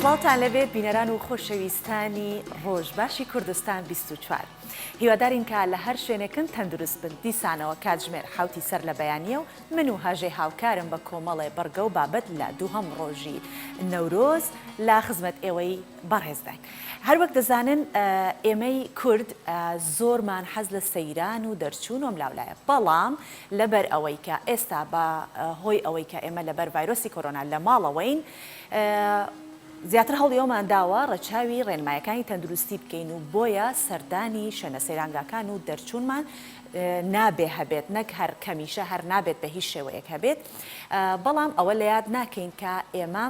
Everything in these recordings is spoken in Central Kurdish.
سڵاوتان لێبێت بینەران و خۆشەویستانی ڕۆژ باشی کوردستان 24 هیوادارین کە لە هەر شوێنێکن تەندروست بن دیسانەوە کاتژمێر حوتی سەر لە بەیانیە و من و هاژەی هاوکارم بە کۆمەڵێ بڕگە و بابەت لە دووهەم ڕۆژی نەورۆز لە خزمەت ئێوەی بەڕێزداین. هەروەک دەزانن ئێمەی کورد زۆرمان حەز لە سەیران و دەرچوون و ئەملاولایە، بەڵام لەبەر ئەوەی کە ئێستا بە هۆی ئەوەی کە ئێمە لەبەر ڤایرۆسی کۆرۆنا لە ماڵەوەین زیاتر هەوڵی ئەومان داوە ڕەچاوی ڕێنمایەکانی تەندروستی بکەین و بۆیە سەردانی شوێنە سەیرانگاکان و دەرچوونمان نابێ هەبێت نەک هەر کەمیشە هەر نابێت بە هیچ شێوەیەک هەبێت بەڵام ئەوە لە یاد ناکەین کە ئێمە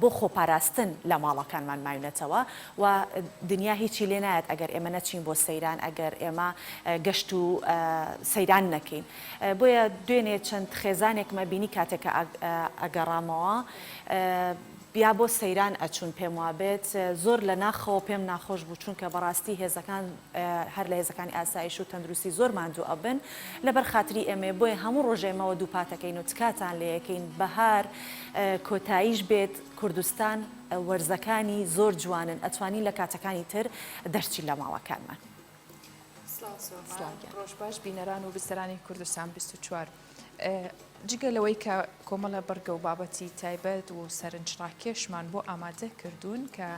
بۆ خۆپاراستن لە ماڵەکانمان ماوینەتەوە و دنیا هیچی لێ نایەت ئەگەر ئێمە نەچین بۆ سەیران ئەگەر ئێمە گەشت و سەیران نەکەین بۆیە دوێنێ چەند خێزانێکمە بینی کاتێک کە ئەگەڕامەوە یا بۆ سەیران ئەچوون پێم وابێت زۆر لە ناخەوە پێم ناخۆش بوو چونکە بەڕاستی هێزەکان هەر لە هێزەکانی ئاسایش و تەندروستی زۆر ماندوو ئەبن لەبەر خاتری ئێمەیە بۆیە هەموو ڕۆژ ئێمەوە دووپاتەکەین و تکاتان لێیەکەین بەهار کۆتاییش بێت کوردستان وەرزەکانی زۆر جوانن ئەتوانین لە کاتەکانی تر دەرچین لە ماڵەکانمان. سڵاو سۆما، ڕۆژ باش بینەران و بیسەرانی کوردستان 24. جگە لەوەی کە کۆمەڵە بڕگە و بابەتی تایبەت و سەرنجڕاکێشمان بۆ ئامادە کردوون کە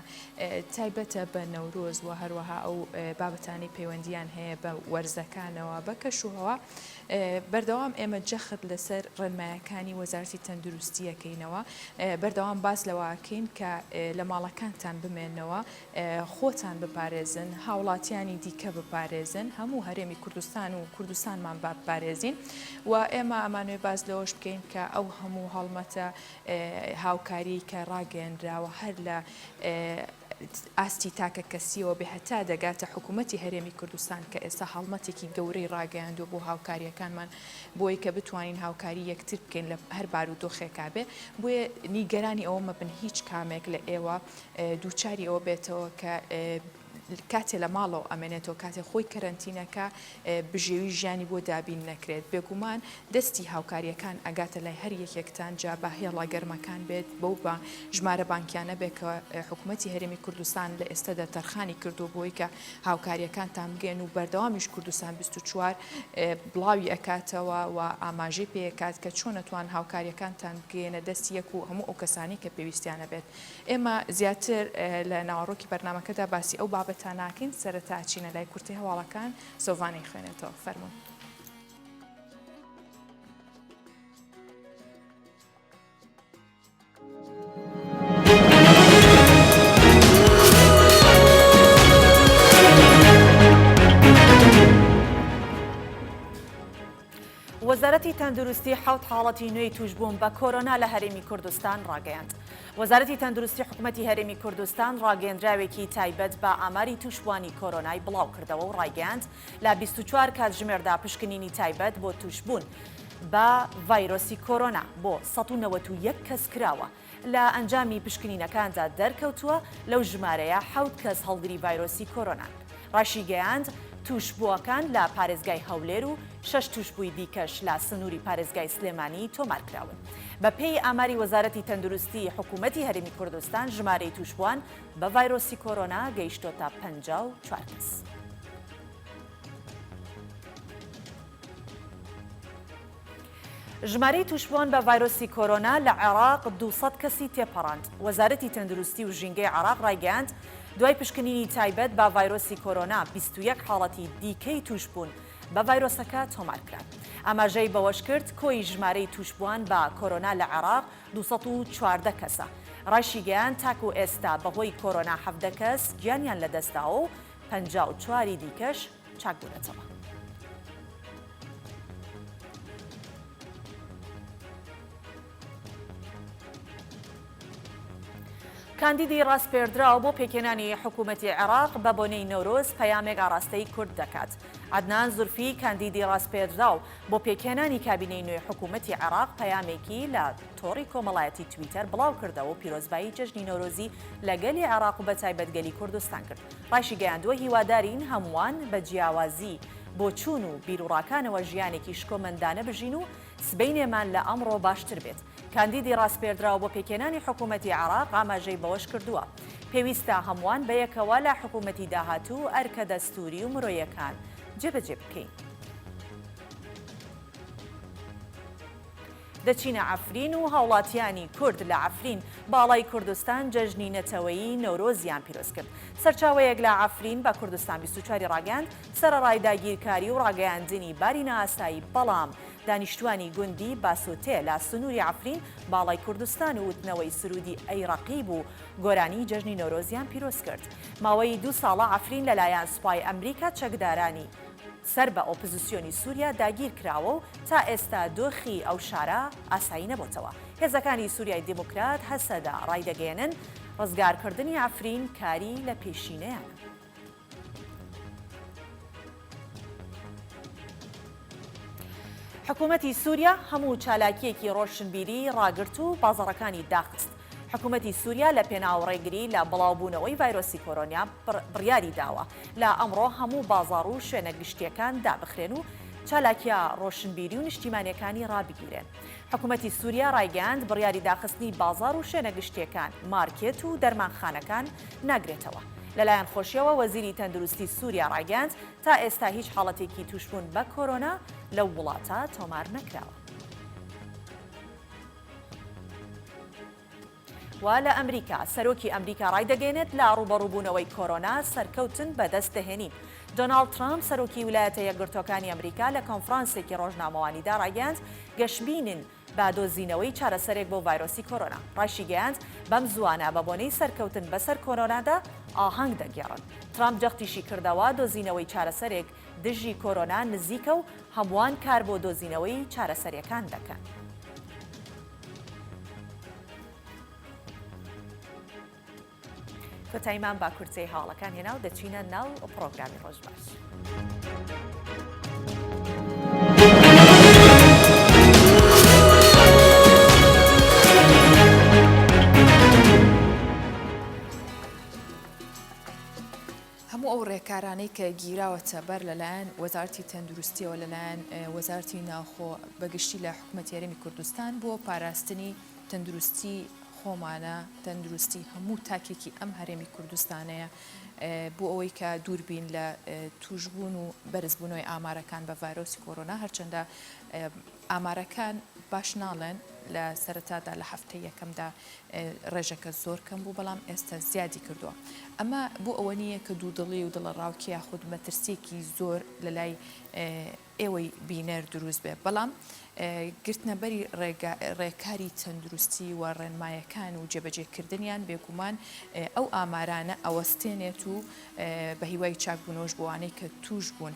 تایبەتە بە نەورۆز و هەروەها ئەو بابەتانەی پەیوەندیان هەیە بە وەرزەکانەوە بە کەشوهەوا بەردەوام ئێمە جەخت لەسەر ڕێنمایەکانی وەزارەتی تەندروستی ئەکەینەوە بەردەوام باس لەوە ئەکەین کە لە ماڵەکانتان بمێنەوە خۆتان بپارێزن، هاوڵاتیانی دیکە بپارێزن، هەموو هەرێمی کوردستان و کوردستانمان با بپارێزین و ئێمە ئەمانەوێ باس لەوەش بکەین کە ئەو هەموو هەڵمەتە هاوکاریی کە ڕاگەیەنراوە هەر لە ئاستی تاکە کەسیەوە بێ هەتا دەگاتە حکوومەتی هەرێمی کوردستان کە ئێستا هەڵمەتێکی گەورەی ڕاگەیاندووە بۆ هاوکارییەکانمان بۆی کە بتوانین هاوکاری یەکتر بکەین لە هەر بارودۆخێکا بێ بۆیە نیگەرانی ئەوە مەبن هیچ کامێک لە ئێوە دووچاری ئەوە بێتەوە کە کاتێ لە ماڵەوە ئەمێنێتەوە کاتێ خۆی کەرەنتینەکە بژێوی ژیانی بۆ دابین نەکرێت بێگومان دەستی هاوکاریەکان ئەگاتە لای هەر یەکێکتان جا بە هێڵە گەرمەکان بێت بەو بە ژمارە بانکیانە بێت کە حکوومەتی هەرێمی کوردستان لە ئێستەدا تەرخانی کردووە بۆی کە هاوکاریەکانتان بگەن و بەردەوامیش کوردستان 24 بڵاوی ئەکاتەوە و ئاماژەی پێکات کە چۆن ئەتوان هاوکاریەکانتان بگەیەنە دەست یەک و هەموو ئەو کەسانی کە پێویستیانە بێت. ئێمە زیاتر لە ناوەڕۆکی بەرنامەکەدا باسی ئەو بابەتانە ئەکەین، سەرەتا ئەچینە لای کورتەی هەواڵەکان، سۆڤان ئەیخوێنێتەوە، فەرموون. وەزارەتی تەندروستی حەوت حاڵەتی نوێی تووشبوون بە کۆرۆنا لە هەرێمی کوردستان ڕاگەیاند. وەزارەتی تەندروستی حکومەتی هەرێمی کوردستان ڕاگەیەندراوێکی تایبەت بە ئاماری تووشبووانی کۆرۆنای بڵاوکردەوە و ڕایگەیاند لە 24 کاتژمێردا پشکنینی تایبەت بۆ تووشبوون بە ڤایرۆسی کۆرۆنا بۆ 191 کەس کراوە. لە ئەنجامی پشکنینەکاندا دەرکەوتووە لەو ژمارەیە حەوت کەس هەڵگری ڤایرۆسی کۆرۆنان. ڕاشیگەیاند، تووشبووەکان لە پارێزگای هەولێر و شەش تووشبووی دیکەش لە سنووری پارێزگای سلێمانی تۆمارکراون. بەپێی ئاماری وەزارەتی تەندروستی حکوومەتی هەرێمی کوردستان ژمارەی تووشبووان بە ڤایرۆسی کۆرۆنا گەیشتۆتە 54 کەس. ژمارەی تووشبووان بە ڤایرۆسی کۆرۆنا لە عێراق 200 کەسی تێپەڕاند. وەزارەتی تەندروستی و ژینگەی عێراق ڕایگەیاند، دوای پشکنینی تایبەت بە ڤایرۆسی کۆرۆنا 21 حاڵەتی دیکەی تووشبوون بە ڤایرۆسەکە تۆمارکران. ئاماژەی بەوەشکرد، کۆی ژمارەی تووشبووان بە کۆرۆنا لە عێراق 214 کەسە. ڕایشیگەیاند، تاکو ئێستا بەهۆی کۆرۆنا 17 کەس گیانیان لەدەستداوە و 54 ی دیکەش چاکبوونەتەوە. کاندیدی ڕاسپێردراو بۆ پێکهێنانی حکوومەتی عێراق بە بۆنەی نەورۆز پەیامێک ئاڕاستەی کورد دەکات. عەدنان زورفی کاندیدی ڕاسپێردراو بۆ پێکهێنانی کابینەی نوێی حکوومەتی عێراق پەیامێکی لە تۆڕی کۆمەڵایەتی تویتەر بڵاوکردەوە و پیرۆزبایی جەژنی نەورۆزی لە گەلی عێراق و بەتایبەت گەلی کوردستان کرد. ڕایشیگەیاندووە، هیوادارین هەمووان بە جیاوازی بۆچوون و بیروڕاکانەوە ژیانێکی شکۆمەندانە بژین و سبەینێمان لە ئەمڕۆ باشتر بێت. کاندیدی ڕاسپێردراو بۆ پێکهێنانی حکوومەتی عێراق ئاماژەی بەوەشکردووە، پێویستە هەمووان بەیەکەوە لە حکوومەتی داهاتوو ئەرکە دەستووری و مرۆیەکان جێبەجێ بکەین. دەچینە عەفرین و هاوڵاتیانی کورد لە عەفرین باڵای کوردستان جەژنی نەتەوەیی نەورۆزیان پیرۆز کرد. سەرچاوەیەک لە عەفرین بە کوردستان 24 ی ڕاگەیاند، سەرەڕای داگیرکاری و ڕاگەیاندنی باری نائاسایی بەڵام دانیشتوانی گوندی باسۆتێ لە سنووری عەفرین باڵای کوردستان و وتنەوەی سروودی ئەی ڕەقیب و گۆرانی جەژنی نەورۆزیان پیرۆز کرد. ماوەی دوو ساڵە عەفرین لەلایەن سوپای ئەمریکا چەکدارانی سەر بە ئۆپزسیۆنی سووریا داگیر کراوە و تا ئێستا دۆخی ئەو شارە ئاسایی نەبۆتەوە. هێزەکانی سووریای دیموکرات، هەسەدە، ڕایدەگەیەنن، ڕزگارکردنی عەفرین کاری لە پێشینەیانە. حکومەتی سووریا هەموو چالاکییەکی ڕۆشنبیری ڕاگرت و بازاڕەکانی داخست. حکومەتی سووریا لە پێناو ڕێگری لە بڵاوبوونەوەی ڤایرۆسی کۆرۆنا بڕیاری داوە لە ئەمڕۆ هەموو بازاڕ و شوێنە گشتییەکان دابخرێن و چالاکییە ڕۆشنبیری و نیشتیمانییەکانی ڕابگیرێن. حکومەتی سووریا ڕایگەیاند بڕیاری داخستنی بازاڕ و شوێنە گشتییەکان، مارکێت و دەرمانخانەکان ناگرێتەوە. لەلایەن خۆشیەوە وەزیری تەندروستی سووریا ڕایگەیاند تا ئێستا هیچ حاڵەتێکی تووشبوون بە کۆرۆنا لەو وڵاتە تۆمار نەکراوە. و لە ئەمریکا، سەرۆکی ئەمریکا ڕایدەگەیەنێت لە ڕووبەڕووبوونەوەی کۆرۆنا سەرکەوتن بەدەست دەهێنین. دۆناڵد ترامپ، سەرۆکی ویلایەتە یەکگرتووەکانی ئەمریکا لە کۆنفرانسێکی ڕۆژنامەوانیدا ڕایگەیاند، گەشبینین بە دۆزینەوەی چارەسەرێک بۆ ڤایرۆسی کۆرۆنا. ڕایشیگەیاند، بەم زووانە بە بۆنەی سەرکەوتن بەسەر کۆرۆنادا ئاهەنگ دەگێڕن. ترامپ جەختیشی کردەوە، دۆزینەوەی چارەسەرێک دژی کۆرۆنا نزیکە و هەمووان کار بۆ دۆزینەوەی چارەسەریەکان دەکەن. کۆتاییمان بە کورتەی هەواڵەکان هێنا و دەچینە ناو پڕۆگرامی ڕۆژ باش. هەموو ئەو ڕێکارانەی کە گیراوەتە بەر لەلایەن وەزارەتی تەندروستیەوە لەلایەن وەزارەتی ناوخۆ بەگشتی لە حکومەتی هەرێمی کوردستان بۆ پاراستنی تەندروستی خۆمانە تەندروستی هەموو تاکێکی ئەم هەرێمی کوردستانەیە بۆ ئەوەی کە دووربین لە توشبوون و بەرزبوونەوەی ئامارەکان بە ڤایرۆسی کۆرۆنا هەرچەندە ئامارەکان باش ناڵێن لە سەرەتادا لە هەفتەی یەکەمدا ڕێژەکە زۆر کەم بوو بەڵام ئێستا زیادی کردووە ئەمە بۆ ئەوە نییە کە دوودڵی و دڵەڕاوکێ یاخود مەترسیەکی زۆر لە لای ئێوەی بینەر دروست بێ بەڵام گرتنەبەری ڕێکاری تەندروستی و ڕێنمایەکان و جێبەجێکردنیان بێگومان ئەو ئامارانە ئەوەستێنێت و بە هیوای چاکبوونەوەش بۆوانەی کە توش بوون.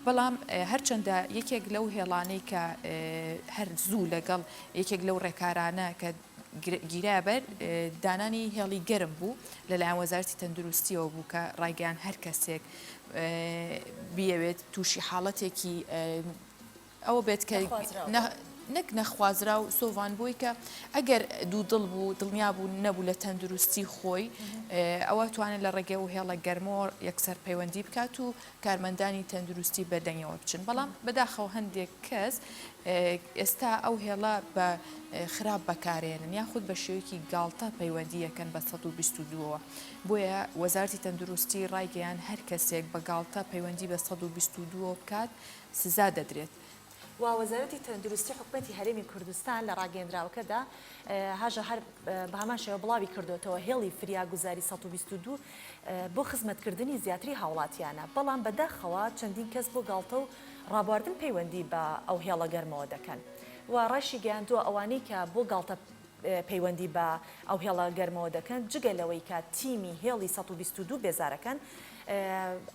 بەڵام هەرچەندە یەکێک لەو هێڵانەی کە هەر زوو لەگەڵ یەکێک لەو ڕێکارانە کە گیرایە بەر دانانی هێڵی گەرم بوو لەلایەن وەزارەتی تەندروستیەوە بوو کە ڕایگەیان هەر کەسێک بیەوێت تووشی حاڵەتێکی ئەوە بێت کە نەک نەخوازراو سۆڤان بووی کە ئەگەر دوودڵ بوو دڵنیا بوو نەبوو لە تەندروستی خۆی ئەوە توانێت لە ڕێگەی و هێڵە گەرمەوە یەکسەر پەیوەندی بکات و کارمەندانی تەندروستی بەدەنگەوە بچن بەڵام بەداخەوە هەندێک کەس ئێستا ئەو هێڵە بە خراپ بەکارێنن یاخود بە شێوەیەکی گاڵتە پەیوەندی یەکەن بە 122ەوە بۆیە وەزارتی تەندروستی ڕایگەیان هەر کەسێک بە گاڵتە پەیوەندی بە 122ەوە بکات سزا دەدرێت. و وەزارەتی تەندروستی حکومەتی هەرێمی کوردستان لە ڕاگەیەندراوەکەدا هاژە هەر بە هەمان شێوە بڵاوی کردۆتەوە هێڵی فریاگوزاری 122 بۆ خزمەتکردنی زیاتری هاوڵاتیانە، بەڵام بەداخەوە چەندین کەس بۆ گاڵتە و ڕابواردن پەیوەندی بە ئەو هێڵە گەرمەوە دەکەن و ڕایشیگەیاندووە ئەوانەی کە بۆ گاڵتە پەیوەندی بە ئەو هێڵە گەرمەوە دەکەن، جگە لەوەی کە تیمی هێڵی 122 بێزارەکەن،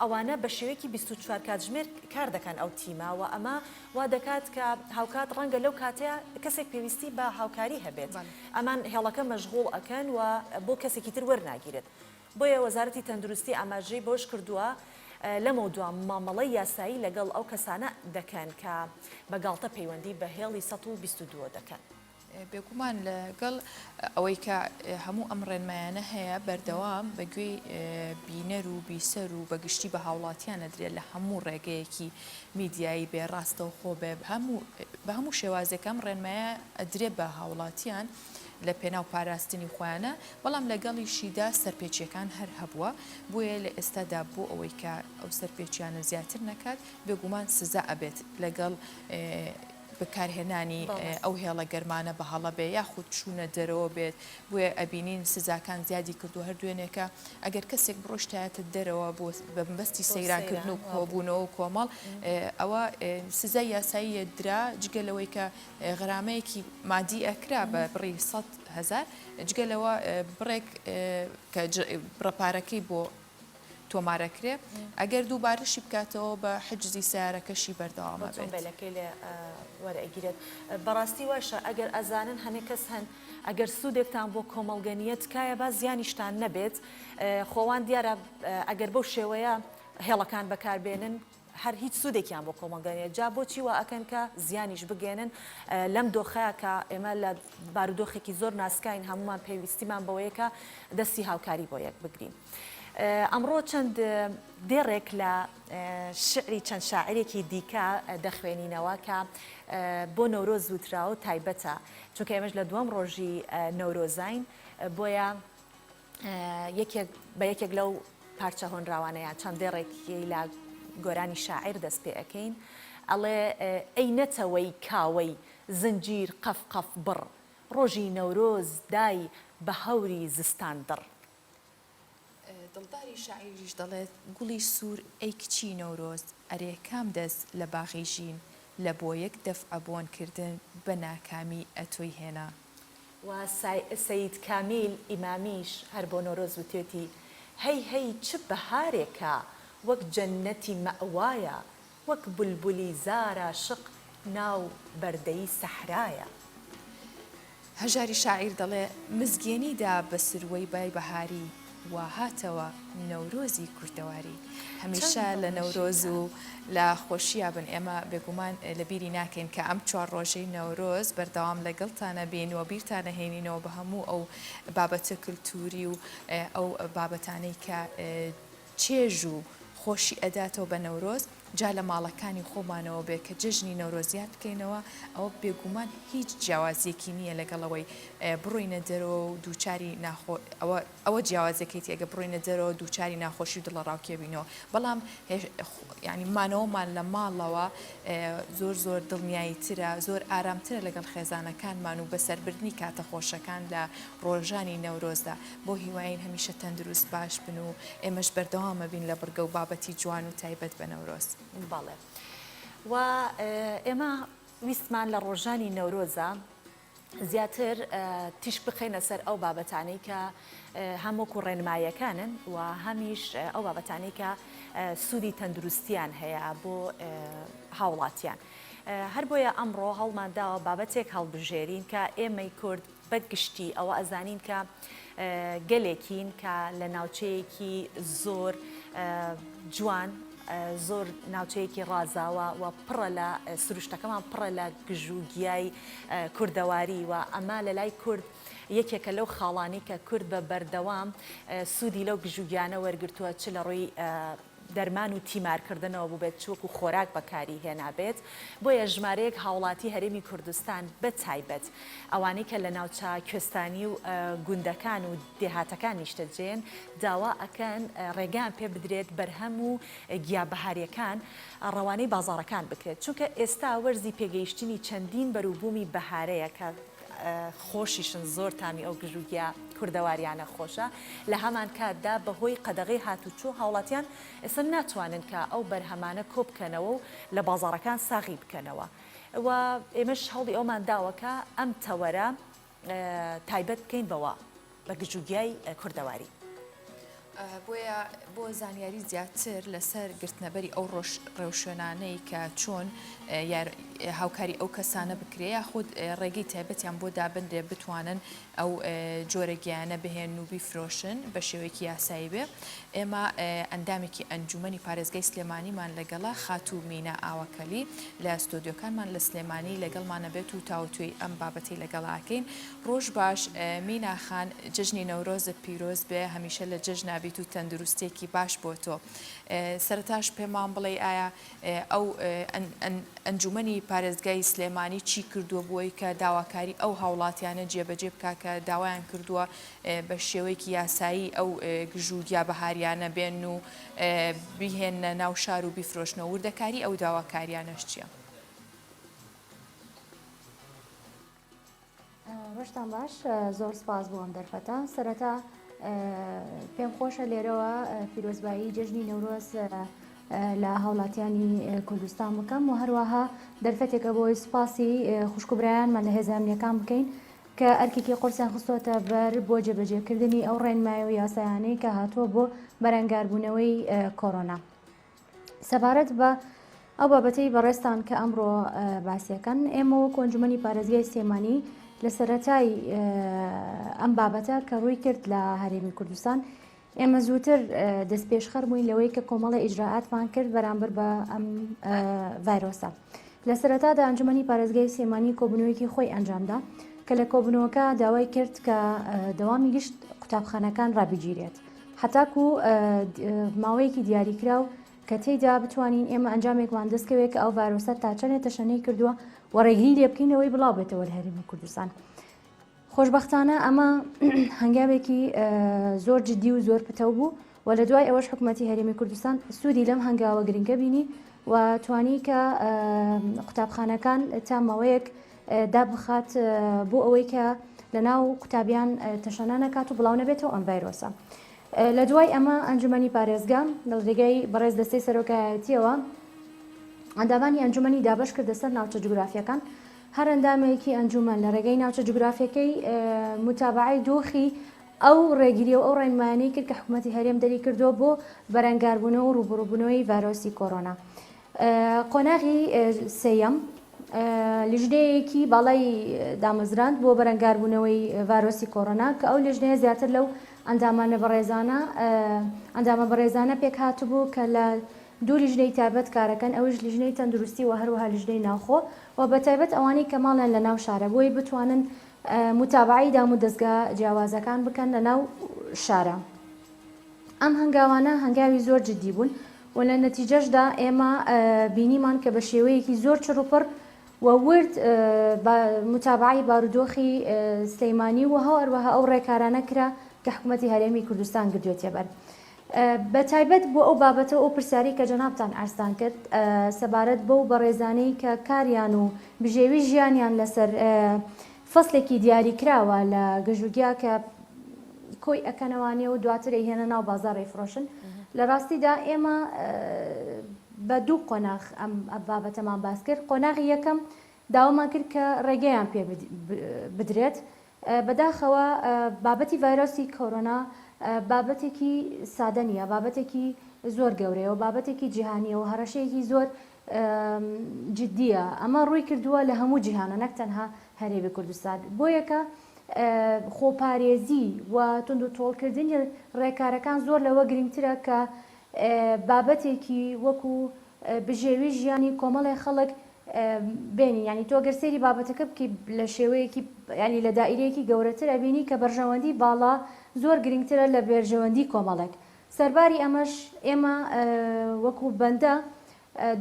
ئەوانە بە شێوەیەکی 24 کاتژمێر کار دەکەن ئەو تیمە و ئەمە وا دەکات کە هاوکات ڕەنگە لەو کاتەیە کەسێک پێویستی بە هاوکاری هەبێت ئەمان هێڵەکە مەشغوڵ ئەکەن و بۆ کەسێکی تر وەرناگیرێت. بۆیە وەزارەتی تەندروستی ئاماژەی بەوەشکردووە، لەمەودوا مامەڵەی یاسایی لەگەڵ ئەو کەسانە دەکەن کە بە گاڵتە پەیوەندی بە هێڵی 122 دەکەن. بێگومان لەگەڵ ئەوەی کە هەموو ئەم ڕێنمایانە هەیە بەردەوام بە گوێی بینەر و بیسەر و بە گشتی بە هاوڵاتیان ئەدرێت لە هەموو ڕێگەیەکی میدیایی بێ ڕاستەوخۆ بێ هەموو بە هەموو شێوازێک ئەم ڕێنمایە ئەدرێ بە هاوڵاتیان لە پێناو پاراستنی خۆیانە بەڵام لەگەڵیشیدا سەرپێچیەکان هەر هەبووە بۆیە لە ئێستادا بۆ ئەوەی کە ئەو سەرپێچیانە زیاتر نەکات بێگومان سزا ئەبێت لەگەڵ بەکارهێنانی ئەو هێڵە گەرمانە بە هەڵە بێ یاخود چوونە دەرەوە بێت، بۆیە ئەبینین سزاکان زیادی کردووە هەر دوێنێکە ئەگەر کەسێک بڕۆشتایەتە دەرەوە بۆ بە مەبەستی سەیرانکردن و کۆبوونەوە و کۆمەڵ ئەوە سزای یاسایی درا جگە لەوەی کە غەرامەیەکی مادی ئەکرا بە بڕی 100 هەزار جگە لەوە بڕێک کە بڕە پارەکەی بۆ تۆمارەکرێ ئەگەر دووبارەشی بکاتەوە بە حجزی سەیارەکەشی بەردەوام ئەبێت. ئۆتۆمبێلەکەی لێ وەرئەگیرێت. بەڕاستی واشە ئەگەر ئەزانن هەنێ کەس هەن ئەگەر سوودێکتان بۆ کۆمەڵگە نییە تکایە با زیانیشتان نەبێت خۆوان دیارە ئەگەر بەو شێوەیە هێڵەکان بەکاربێنن هەر هیچ سوودێکیان بۆ کۆمەڵگە نیە جا بۆچی وا ئەکەن کە زیانیش بگەێنن لەم دۆخەیا کە ئێمە لە بارودۆخێکی زۆر ناسکاین هەمومان پێویستیمان بەوەیە کە دەستی هاوکاری بۆ یەک بگرین. ئەمڕۆ چەند دێڕێک لە شعری چەند شاعرێکی دیکە دەخوێنینەوە کە بۆ نەورۆز وتراوە و تایبەتە چونکە ئێمەش لە دووەم ڕۆژی نەورۆزاین بۆیە یەکێک بە یەکێک لەو پارچە هۆنراوانە یان چەند دێڕێکی لە گۆرانی شاعیر دەست پێ ئەکەین ئەڵێ ئەی نەتەوەی کاوەی زنجیر قەف قەف بڕ ڕۆژی نەورۆز دای بە هەوری زستان دڕ. دڵداری شاعیریش دەڵێت، گوڵی سوور ئەی کچی نەورۆز، ئەرێ کام دەست لە باغی ژین، لە بۆ یەک دەفعە بۆن کردن بە ناکامی ئەتۆی هێنا. و سەید کامیل ئیمامیش هەر بۆ نۆرۆز وتێتی، هەی هەی چ بەهارێکە وەک جەننەتی مەئوایە، وەک بولبولی زارا شق ناو بەردەی سەحرایە. هەژاری شاعیر دەڵێ، مزگێنی دا بە سروەی بای بەهاری، وا هاتەوە نەورۆزی کوردەواری. هەمیشە لە نەورۆز و لە خۆشییا بن، ئێمە بێگومان لە بیری ناکەین کە ئەم چوار ڕۆژەی نەورۆز بەردەوام لەگەڵتان ئەبین و بیرتان ئەهێنینەوە بە هەموو ئەو بابەتە کلتووری و ئەو بابەتانەی کە چێژ و خۆشی ئەداتەوە بە نەورۆز، جا لە ماڵەکانی خۆمانەوە بێ کە جەژنی نەورۆز یاد بکەینەوە، ئەوە بێگومان هیچ جیاوازیەکی نییە لەگەڵ ئەوەی بڕۆینە دەرەوە و دووچاری ناخۆ ئەوە ئەوە جیاوازیەکەیتی ئەگەر بڕۆینە دەرەوە دووچاری ناخۆشی و دڵەڕاوکێ بینەوە بەڵام یانی مانەوەمان لە ماڵەوە زۆر زۆر دڵنیایی ترە زۆر ئارامترە لەگەڵ خێزانەکانمان و بەسەربردنی کاتە خۆشەکان لە ڕۆژانی نەورۆزدا بەو هیوایەین هەمیشە تەندروست باش بن و ئێمەش بەردەوام ئەبین لە بڕگە و بابەتی جوان و تایبەت بە نەورۆز. بەڵێ و ئێمە ویستمان لە ڕۆژانی نەورۆزا زیاتر تیشک بخەینە سەر ئەو بابەتانەی کە هەم وەکو ڕێنماییەکانن و هەمیش ئەو بابەتانەی کە سوودی تەندروستیان هەیە بۆ هاوڵاتیان. هەر بۆیە ئەمڕۆ هەوڵمان داوە بابەتێک هەڵبژێرین کە ئێمەی کورد بە گشتی ئەوە ئەزانین کە گەلێکین کە لە ناوچەیەکی زۆر جوان زۆر ناوچەیەکی ڕازاوە و پڕە لە سروشتەکەمان پڕە لە گژوگیای کوردەواری و ئەمە لە لای کورد یەکێکە لەو خاڵانی کە کورد بە بەردەوام سوودی لەو گژوگیانە وەرگرتووە چ لە ڕووی دەرمان و تیمارکردنەوە بووبێت چ وەکو خۆراک بەکاری هێنابێت، بۆیە ژمارەیەک هاوڵاتی هەرێمی کوردستان بە تایبەت ئەوانەی کە لە ناوچە کوێستانی و گوندەکان و دێهاتەکان نیشتەجێن داوا ئەکەن ڕێگەیان پێ بدرێت بەرهەم و گیا بەهاریەکان ڕەوانەی بازاڕەکان بکرێت چونکە ئێستا وەرزی پێگەیشتنی چەندین بەروبوومی بەهارەیە کە خۆشیشن زۆر تامی ئەو گژوگیا کوردەواریانە خۆشە لە هەمانکاتدا بەهۆی قەدەغەی هاتوچۆ هاوڵاتیان ئێستا ناتوانن کە ئەو بەرهەمانە کۆبکەنەوە و لە بازاڕەکان ساغی بکەنەوە و ئێمەش هەوڵی ئەومان داوە کە ئەم تەوەرە تایبەت بکەین بەوە بە گژوگیای کوردەواری. بۆیە بۆ زانیاری زیاتر لەسەر گرتنەبەری ئەو ڕێوشوێنانەی کە چۆن هاوکاری ئەو کەسانە بکرێ یاخود ڕێگەی تایبەتیان بۆ دابنرێ بتوانن ئەو جۆرە گیایانە بهێنن و بیفرۆشن بە شێوەیەکی یاسایی بێ ئێمە ئەندامێکی ئەنجومەنی پارێزگای سلێمانیمان لەگەڵە خاتوو مینا ئاوەکەلی لە ستۆدیۆکانمان لە سلێمانی لەگەڵمانە بێت و تاوتوێی ئەم بابەتەی لەگەڵا ئەکەین ڕۆژ باش مینا خان جەژنی نەورۆزت پیرۆز بێ هەمیشە لە جەژنا بیت و تەندروستیەکی باش بۆ تۆ سەرەتاش پێمان بڵێی ئایا ئەو ئەنجومەنی پارێزگای سلێمانی چی کردووە بۆی کە داواکاری ئەو هاوڵاتیانە جێبەجێ بکا کە داوایان کردووە بە شێوەیەکی یاسایی ئەو گژو گیا بەهاریانە بێن و بیهێننە ناو شار و بیفرۆشنەوە وردەکاری ئەو داواکاریانەش چییە؟ ڕۆژتان باش زۆر سپاس بۆ ئەم دەرفەتە سەرەتا پێم خۆشە لێرەوە پیرۆزبایی جەژنی نەورۆز لە هاوڵاتیانی کوردستان بکەم و هەروەها دەرفەتێکە بۆی سوپاسی خوشک و برایانمان لە هێزە ئەمنیەکان بکەین کە ئەرکێکی قورسیان خستۆتە بەر بۆ جێبەجێکردنی ئەو ڕێنمای و یاسایانەی کە هاتووە بۆ بەرەنگاربوونەوەی کۆرۆنا. سەبارەت بە ئەو بابەتەی بەڕێزتان کە ئەمڕۆ باسیەکەن ئێمە وەکو ئەنجومەنی پارێزگای سلێمانی لە سەرەتای ئەم بابەتە کە ڕووی کرد لە هەرێمی کوردستان ئێمە زووتر دەستپێشخەر بووین لەوەی کە کۆمەڵی ئیجرائاتمان کرد بەرامبەر بە ئەم ڤایرۆسە لە سەرەتادا ئەنجومەنی پارێزگای سلێمانی کۆبوونەوەیەکی خۆی ئەنجامدا کە لە کۆبوونەوەکە داوای کرد کە دەوامی گشت قوتابخانەکان ڕابگیرێت هەتاکو ماوەیەکی دیاریکراو کە تێیدا بتوانین ئێمە ئەنجامێکمان دەستکەوێت کە ئەو ڤایرۆسە تا چەندێ تەشەنەی کردووە و ڕێگری لێ بکەین لەوەی بڵاو بێتەوە لە هەرێمی کوردستان. خۆشبەختانە ئەمە هەنگاوێکی زۆر جدی و زۆر پتەو بوو و لە دوای ئەوەش حکوومەتی هەرێمی کوردستان سوودی لەم هەنگاوە گرنگە بینی و توانی کە قوتابخانەکان تا ماوەیەک دابخات بۆ ئەوەی کە لە ناو قوتابیان تەشەنە نەکات و بڵاو نەبێتەوە ئەم ڤایرۆسە. لە دوای ئەمە ئەنجومەنی پارێزگا لە ڕێگای بەڕێز دەستەی سەرۆکایەتیەوە ئەندامانی ئەنجومەنی دابەش کردە سەر ناوچە جوگرافیەکان هەر ئەندامێکی ئەنجومەن لە ڕێگەی ناوچە جوگرافیەکەی متابعەی دۆخی ئەو ڕێگری و ئەو ڕێنمایانەی کرد کە حکوومەتی هەرێم دەری کردووە بۆ بەرەنگاربوونەوە و ڕووبەڕووبوونەوەی ڤایرۆسی کۆرۆنا. قۆناغی سێیەم، لیژنەیەکی باڵای دامەزراند بۆ بەرەنگاربوونەوەی ڤایرۆسی کۆرۆنا کە ئەو لیژنەیە زیاتر لەو ئەندامانە بەڕێزانە ئەندامە بەڕێزانە پێکهاتبوو کە لە دوو لیژنەی تایبەت کارەکەن ئەویش لیژنەی تەندروستی و هەروەها لیژنەی ناوخۆ و بەتایبەت ئەوانەی کە ماڵیان لە ناو شارە بۆی بتوانن موتابەعەی دامودەزگا جیاوازەکان بکەن لە ناو شارە. ئەم هەنگاوانە هەنگاوی زۆر جدی بوون و لە نەتیجەشدا ئێمە بینیمان کە بە شێوەیەکی زۆر چڕوپڕ و ورد متابەعەی بارودۆخی سلەیمانی و هەروەها ئەو ڕێکارانە کرا کە حکوومەتی هەرێمی کوردستان گرتوویەتیە بەر. بە تایبەت بۆ ئەو بابەتە و ئەو پرسیارەی کە جەنابتان عەرزتان کرد سەبارەت بەو بەڕێزانەی کە کاریان و بژێوی ژیانیان لەسەر فەسلێکی دیاریکراوە لە گژوگیا کە کۆی ئەکەنەوانێ و دواتر ئەیهێنە ناو بازاڕ ئەیفرۆشن لە ڕاستیدا ئێمە بە دوو قۆناغ ئەم بابەتەمان باس کرد قۆناغی یەکەم داوامان کرد کە ڕێگەیان پێ بدرێت بەداخەوە بابەتی ڤایرۆسی کۆرۆنا بابەتێکی سادە نییە بابەتێکی زۆر گەورەیە و بابەتێکی جیهانیە و هەڕەشەیەکی زۆر جدیە ئەمە ڕووی کردووە لە هەموو جیهانە نەک تەنها هەرێمی کوردستان بۆیەکە خۆپارێزی و توندوتۆڵکردنی ڕێکارەکان زۆر لەوە گرنگترە کە بابەتێکی وەکو بژێوی ژیانی کۆمەڵێ خەڵک بێنی یانی تۆ گەر سەیری بابەتەکە بکەی لە شێوەیەکی یانی لە دائیرەیەکی گەورەتر ئەبینی کە بەرژەوەندی باڵا زۆر گرنگترە لە بەرژەوەندی کۆمەڵێک سەرباری ئەمەش ئێمە وەکو بەندە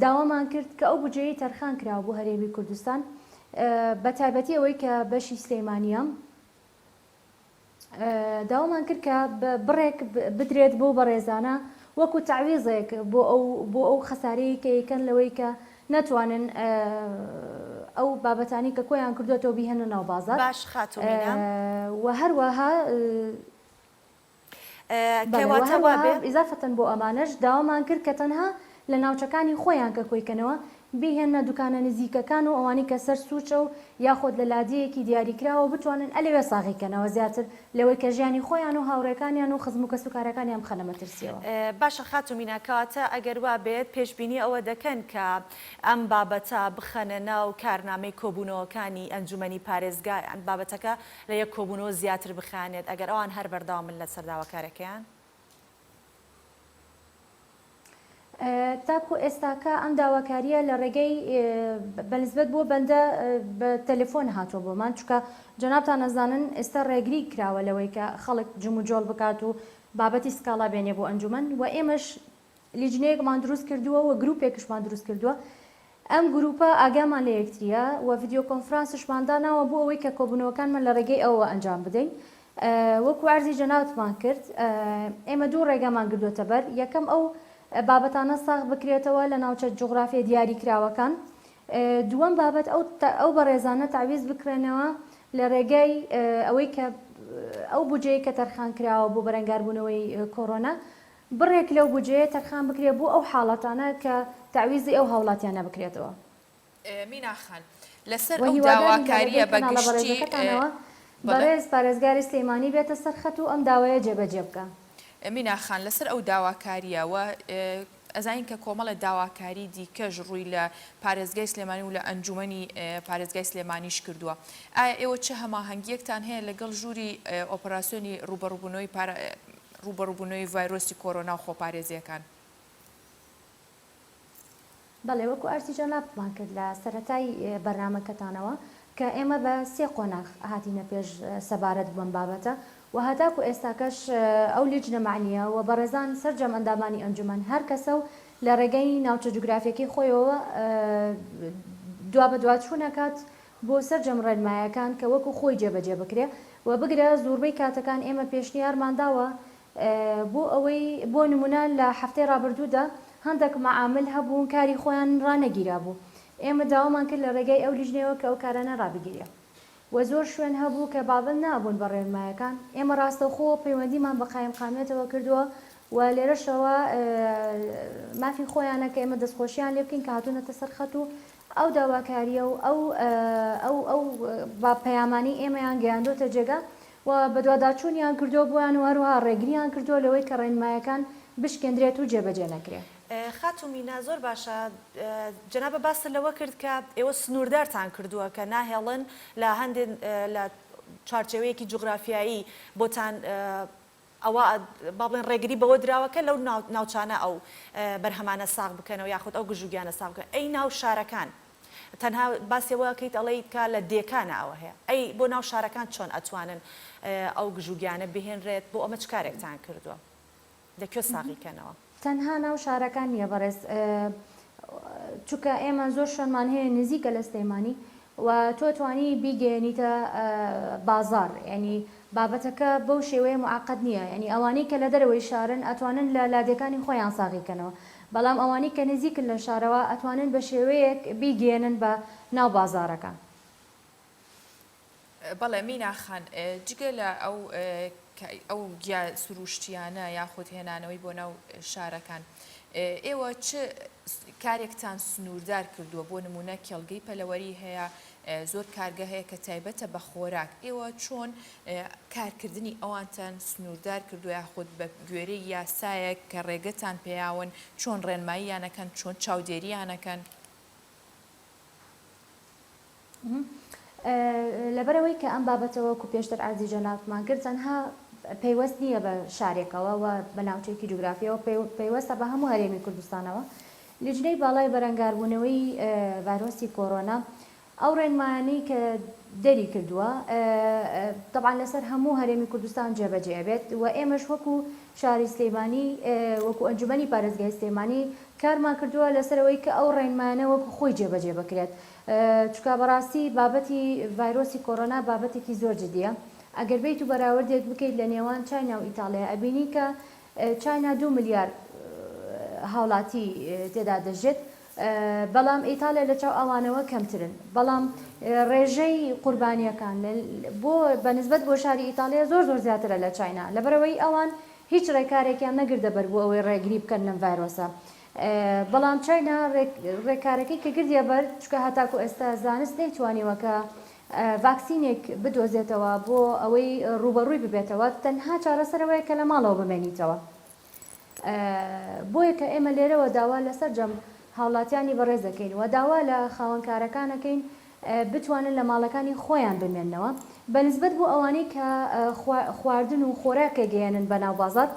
داوامان کرد کە ئەو بودجەیەی تەرخان کراوە بۆ هەرێمی کوردستان بە تایبەتی ئەوەی کە بەشی سلێمانییە داوامان کرد کە بڕێک بدرێت بۆ بەڕێزانە وەکو تەعویزێک بۆ ئەو بۆ ئەو خەسارەی کە یکەن لەوەی کە نەتوانن ئەو بابەتانی کە کۆیان کردوێتەوە بیهێنە ناو بازار باش خاتوو مینا و هەروەها بەڵێ وە کەواتە هەروەها وابێ. ئیزافەتەن بۆ ئەمانەش داوامان کرد کە تەنها لە ناوچەکانی خۆیان کە کۆیکەنەوە. بیهێننە دوکانە نزیکەکان و ئەوانەی کە سەر سوچە و یاخۆد لە لادێیەکی دیاریکراوە بتوانن ئەلەوێ ساغی کەنەوە زیاتر لەوەی کە ژیانی خۆیان و هاوڕێکانیان و خزم و کەسوکارەکانیان بخەنە مەترسیەوە. باشە خاتوو مینا کەواتە ئەگەر وا بێت پێشبینی ئەوە دەکەن کە ئەم بابەتە بخەنە ناو کارنامەی کۆبوونەوەکانی ئەنجومەنی پارێزگا یان بابەتەکە لە یەک کۆبوونەوە زیاتر بخایەنێت ئەگەر ئەوان هەر بەردەوامن لەسەر داواکارەکەیان؟ تاکو ئێستاکە ئەم داواکارییە لە ڕێگەی بەنسبەت بۆ بەندە بە تەلەفۆن هاتووە بۆمان چونکە جەنابتان ئەزانن ئێستا ڕێگری کراوە لەوەی کە خەڵک جموجۆڵ بکات و بابەتی سکاڵا بێنێ بۆ ئەنجومەن و ئێمەش لیجنەیەکمان دروست کردووە و گروپێکشمان دروست کردووە ئەم گروپە ئاگامان لە یەکتریە و ڤیدیۆ کۆنفرانسشمان داناوە بۆ ئەوەی کە کۆبوونەوەکانمان لە ڕێگەی ئەوەوە ئەنجام بدەین. وەکو عەرزی جەنابتمان کرد ئێمە دوو ڕێگامان گردۆتە بەر، یەکەم ئەو بابەتانە ساغ بکرێتەوە لە ناوچە جوغرافیە دیاریکراوەکان، دووەم بابەت ئەو ئەو بەڕێزانە تەعویز بکرێنەوە لە ڕێگای ئەوەی کە ئەو بودجەیەی کە تەرخان کراوە بۆ بەرەنگاربوونەوەی کۆرۆنا بڕێک لەو بودجەیە تەرخان بکرێت بۆ ئەو حاڵەتانە کە تەعویزی ئەو هاوڵاتیانە بکرێتەوە. مینا خان، لەسەر و ئەو هیوادارین لە داواکارییە ڕێگەی بە کەناڵە گشتی، بەڕێزەکەتانەوە بەڵێ. بەڕێز پارێزگاری سلێمانی بێتە سەر خەت و ئەم داوایە جێبەجێ بکا. مینا خان، لەسەر ئەو داواکارییە و ئەزانین کە کۆمەڵێ داواکاری دیکەش ڕووی لە پارێزگای سلێمانی و لە ئەنجومەنی پارێزگای سلێمانیش کردووە، ئایا ئێوە چ هەماهەنگییەکتان هەیە لەگەڵ ژووری ئۆپەراسیۆنی ڕووبەڕووبوونەوەی ڕووبەڕووبوونەوەی ڤایرۆسی کۆرۆنا و خۆپارێزییەکان؟ بەڵێ وەکو ئارسی جەنابتمان کرد لە سەرەتای بەرنامەکەتانەوە کە ئێمە بە سێ قۆناغ هاتینە پێش سەبارەت بەم بابەتە و هەتاکو ئێستاکەش ئەو لیجنە مەعنیە و بەڕێزان سەرجەم ئەندامانی ئەنجومەن هەر کەسە و لە ڕێگەی ناوچە جوگرافیەکەی خۆیەوە دوابەدواچوون ئەکات بۆ سەرجەم ڕێنمایەکان کە وەکو خۆی جێبەجێ بکرێ و بگرە زۆربەی کاتەکان ئێمە پێشنیارمان داوە بۆ ئەوەی بۆ نمونە لە هەفتەی ڕابردوودا هەندێک مەعامل هەبوون کاری خۆیان ڕانەگیرابوو ئێمە داوامان کرد لە ڕێگای ئەو لیژنەیەوە کە ئەو کارانە ڕابگیرێ و زۆر شوێن هەبوو کە بابەند نابوون بە ڕێنمایەکان ئێمە ڕاستەوخۆ پەیوەندیمان بە قایمقامیەتەوە کردووە و لێرەشەوە مافی خۆیانە کە ئێمە دەستخۆشیان لێ بکەین کە هاتوونەتە سەر خەت و ئەو داواکارییە و ئەو ئەو ئەو پەیامانەی ئێمەیان گەیاندۆتە جێگا و بەدواداچوونیان کردووە بۆیان و هەروەها ڕێگرییان کردووە لەوەی کە ڕێنمایەکان بشکێندرێت و جێبەجێ نەکرێ. خاتوو مینا، زۆر باشە، جەنابت باست لەوە کرد کە ئێوە سنووردارتان کردووە کە ناهێڵن لە هەندێ لە چوارچێوەیەکی جوغرافیایی بۆتان ئەوە با بڵێن ڕێگری بەوە دراوە کە لەو ناوچانە ئەو بەرهەمانە ساغ بکەنەوە یاخود ئەو گژوگیانە ساغ بکەن ئەی ناو شارەکان تەنها باسی ئەوە ئەکەیت ئەڵێیت کە لە دێکانە ئەوە هەیە ئەی بۆ ناو شارەکان چۆن ئەتوانن ئەو گژوگیانە بهێنرێت بۆ ئەمە چ کارێکتان کردووە لە کوێ ساغی کەنەوە؟ تەنها ناو شارەکان نییە بەڕێز چونکە ئێمە زۆر شوێنمان هەیە نزیکە لە سلێمانی و تۆ توانی بیگەیەنیتە بازاڕ یانی بابەتەکە بەو شێوەیە معقد نییە یانی ئەوانەی کە لە دەرەوەی شارن ئەتوانن لە لادێکانی خۆیان ساغی کەنەوە بەڵام ئەوانەی کە نزیکن لە شارەوە ئەتوانن بە شێوەیەک بیگەیەنن بە ناو بازاڕەکان. بەڵێ مینا خان، جگە لە ئەو ئەو گیا سروشتیانە یاخود هێنانەوەی بۆ ناو شارەکان، ئێوە چ کارێکتان سنووردار کردووە؟ بۆ نموونە کێڵگەی پەلەوەری هەیە، زۆر کارگە هەیە کە تایبەتە بە خۆراک، ئێوە چۆن کارکردنی ئەوانتان سنووردار کردووە یاخود بە گوێرەی یاسایەک کە ڕێگەتان پێیاون چۆن ڕێنماییان ئەکەن، چۆن چاودێرییان ئەکەن؟ لەبەرئەوەی کە ئەم بابەتە وەکو پێشتر عەرزی جەنابتمان کرد تەنها پەیوەست نییە بە شارێکەوە و بە ناوچەیەکی جوگرافیەوە پەیوەستە بە هەموو هەرێمی کوردستانەوە لیژنەی باڵای بەرەنگاربوونەوەی ڤایرۆسی کۆرۆنا ئەو ڕێنمایانەی کە دەری کردووە تەبعەن لەسەر هەموو هەرێمی کوردستان جێبەجێ ئەبێت و ئێمەش وەکو شاری سلێمانی وەکو ئەنجومەنی پارێزگای سلێمانی کارمان کردووە لەسەر ئەوەی کە ئەو ڕێنمایانە وەکو خۆی جێبەجێ بکرێت چونکە بەڕاستی بابەتی ڤایرۆسی کۆرۆنا بابەتێکی زۆر جدیە ئەگەر بێیت و بەراوردێک بکەیت لە نێوان چاینا و ئیتاڵیا ئەبینی کە چاینا دوو ملیار هاوڵاتی تێدا دەژێت بەڵام ئیتاڵیا لە چاو ئەوانەوە کەمترن بەڵام ڕێژەی قوربانیەکان بۆ بە نسبەت بۆ شاری ئیتاڵیا زۆر زۆر زیاترە لە چاینا لەبەرئەوەی ئەوان هیچ ڕێکارێکیان نەگردە بەر بۆ ئەوەی ڕێگری بکەن لەم ڤایرۆسە. بەڵام چاینا ڕێکارەکەی کە گردیە بەر چونکە هەتاکو ئێستا زانست نەیتوانیوە کە ڤاکسینێک بدۆزێتەوە بۆ ئەوەی ڕووبەڕووی ببێتەوە تەنها چارەسەر ئەوەیە کە لە ماڵەوە بمێنیتەوە بۆیە کە ئێمە لێرەوە داوا لە سەرجەم هاوڵاتیانی بەڕێز دەکەین و داوا لە خاوەن کارەکان ئەکەین بتوانن لە ماڵەکانی خۆیان بمێننەوە بە نسبەت بۆ ئەوانەی کە خواردن و خۆراک ئەگەیەنن بە ناو بازاڕ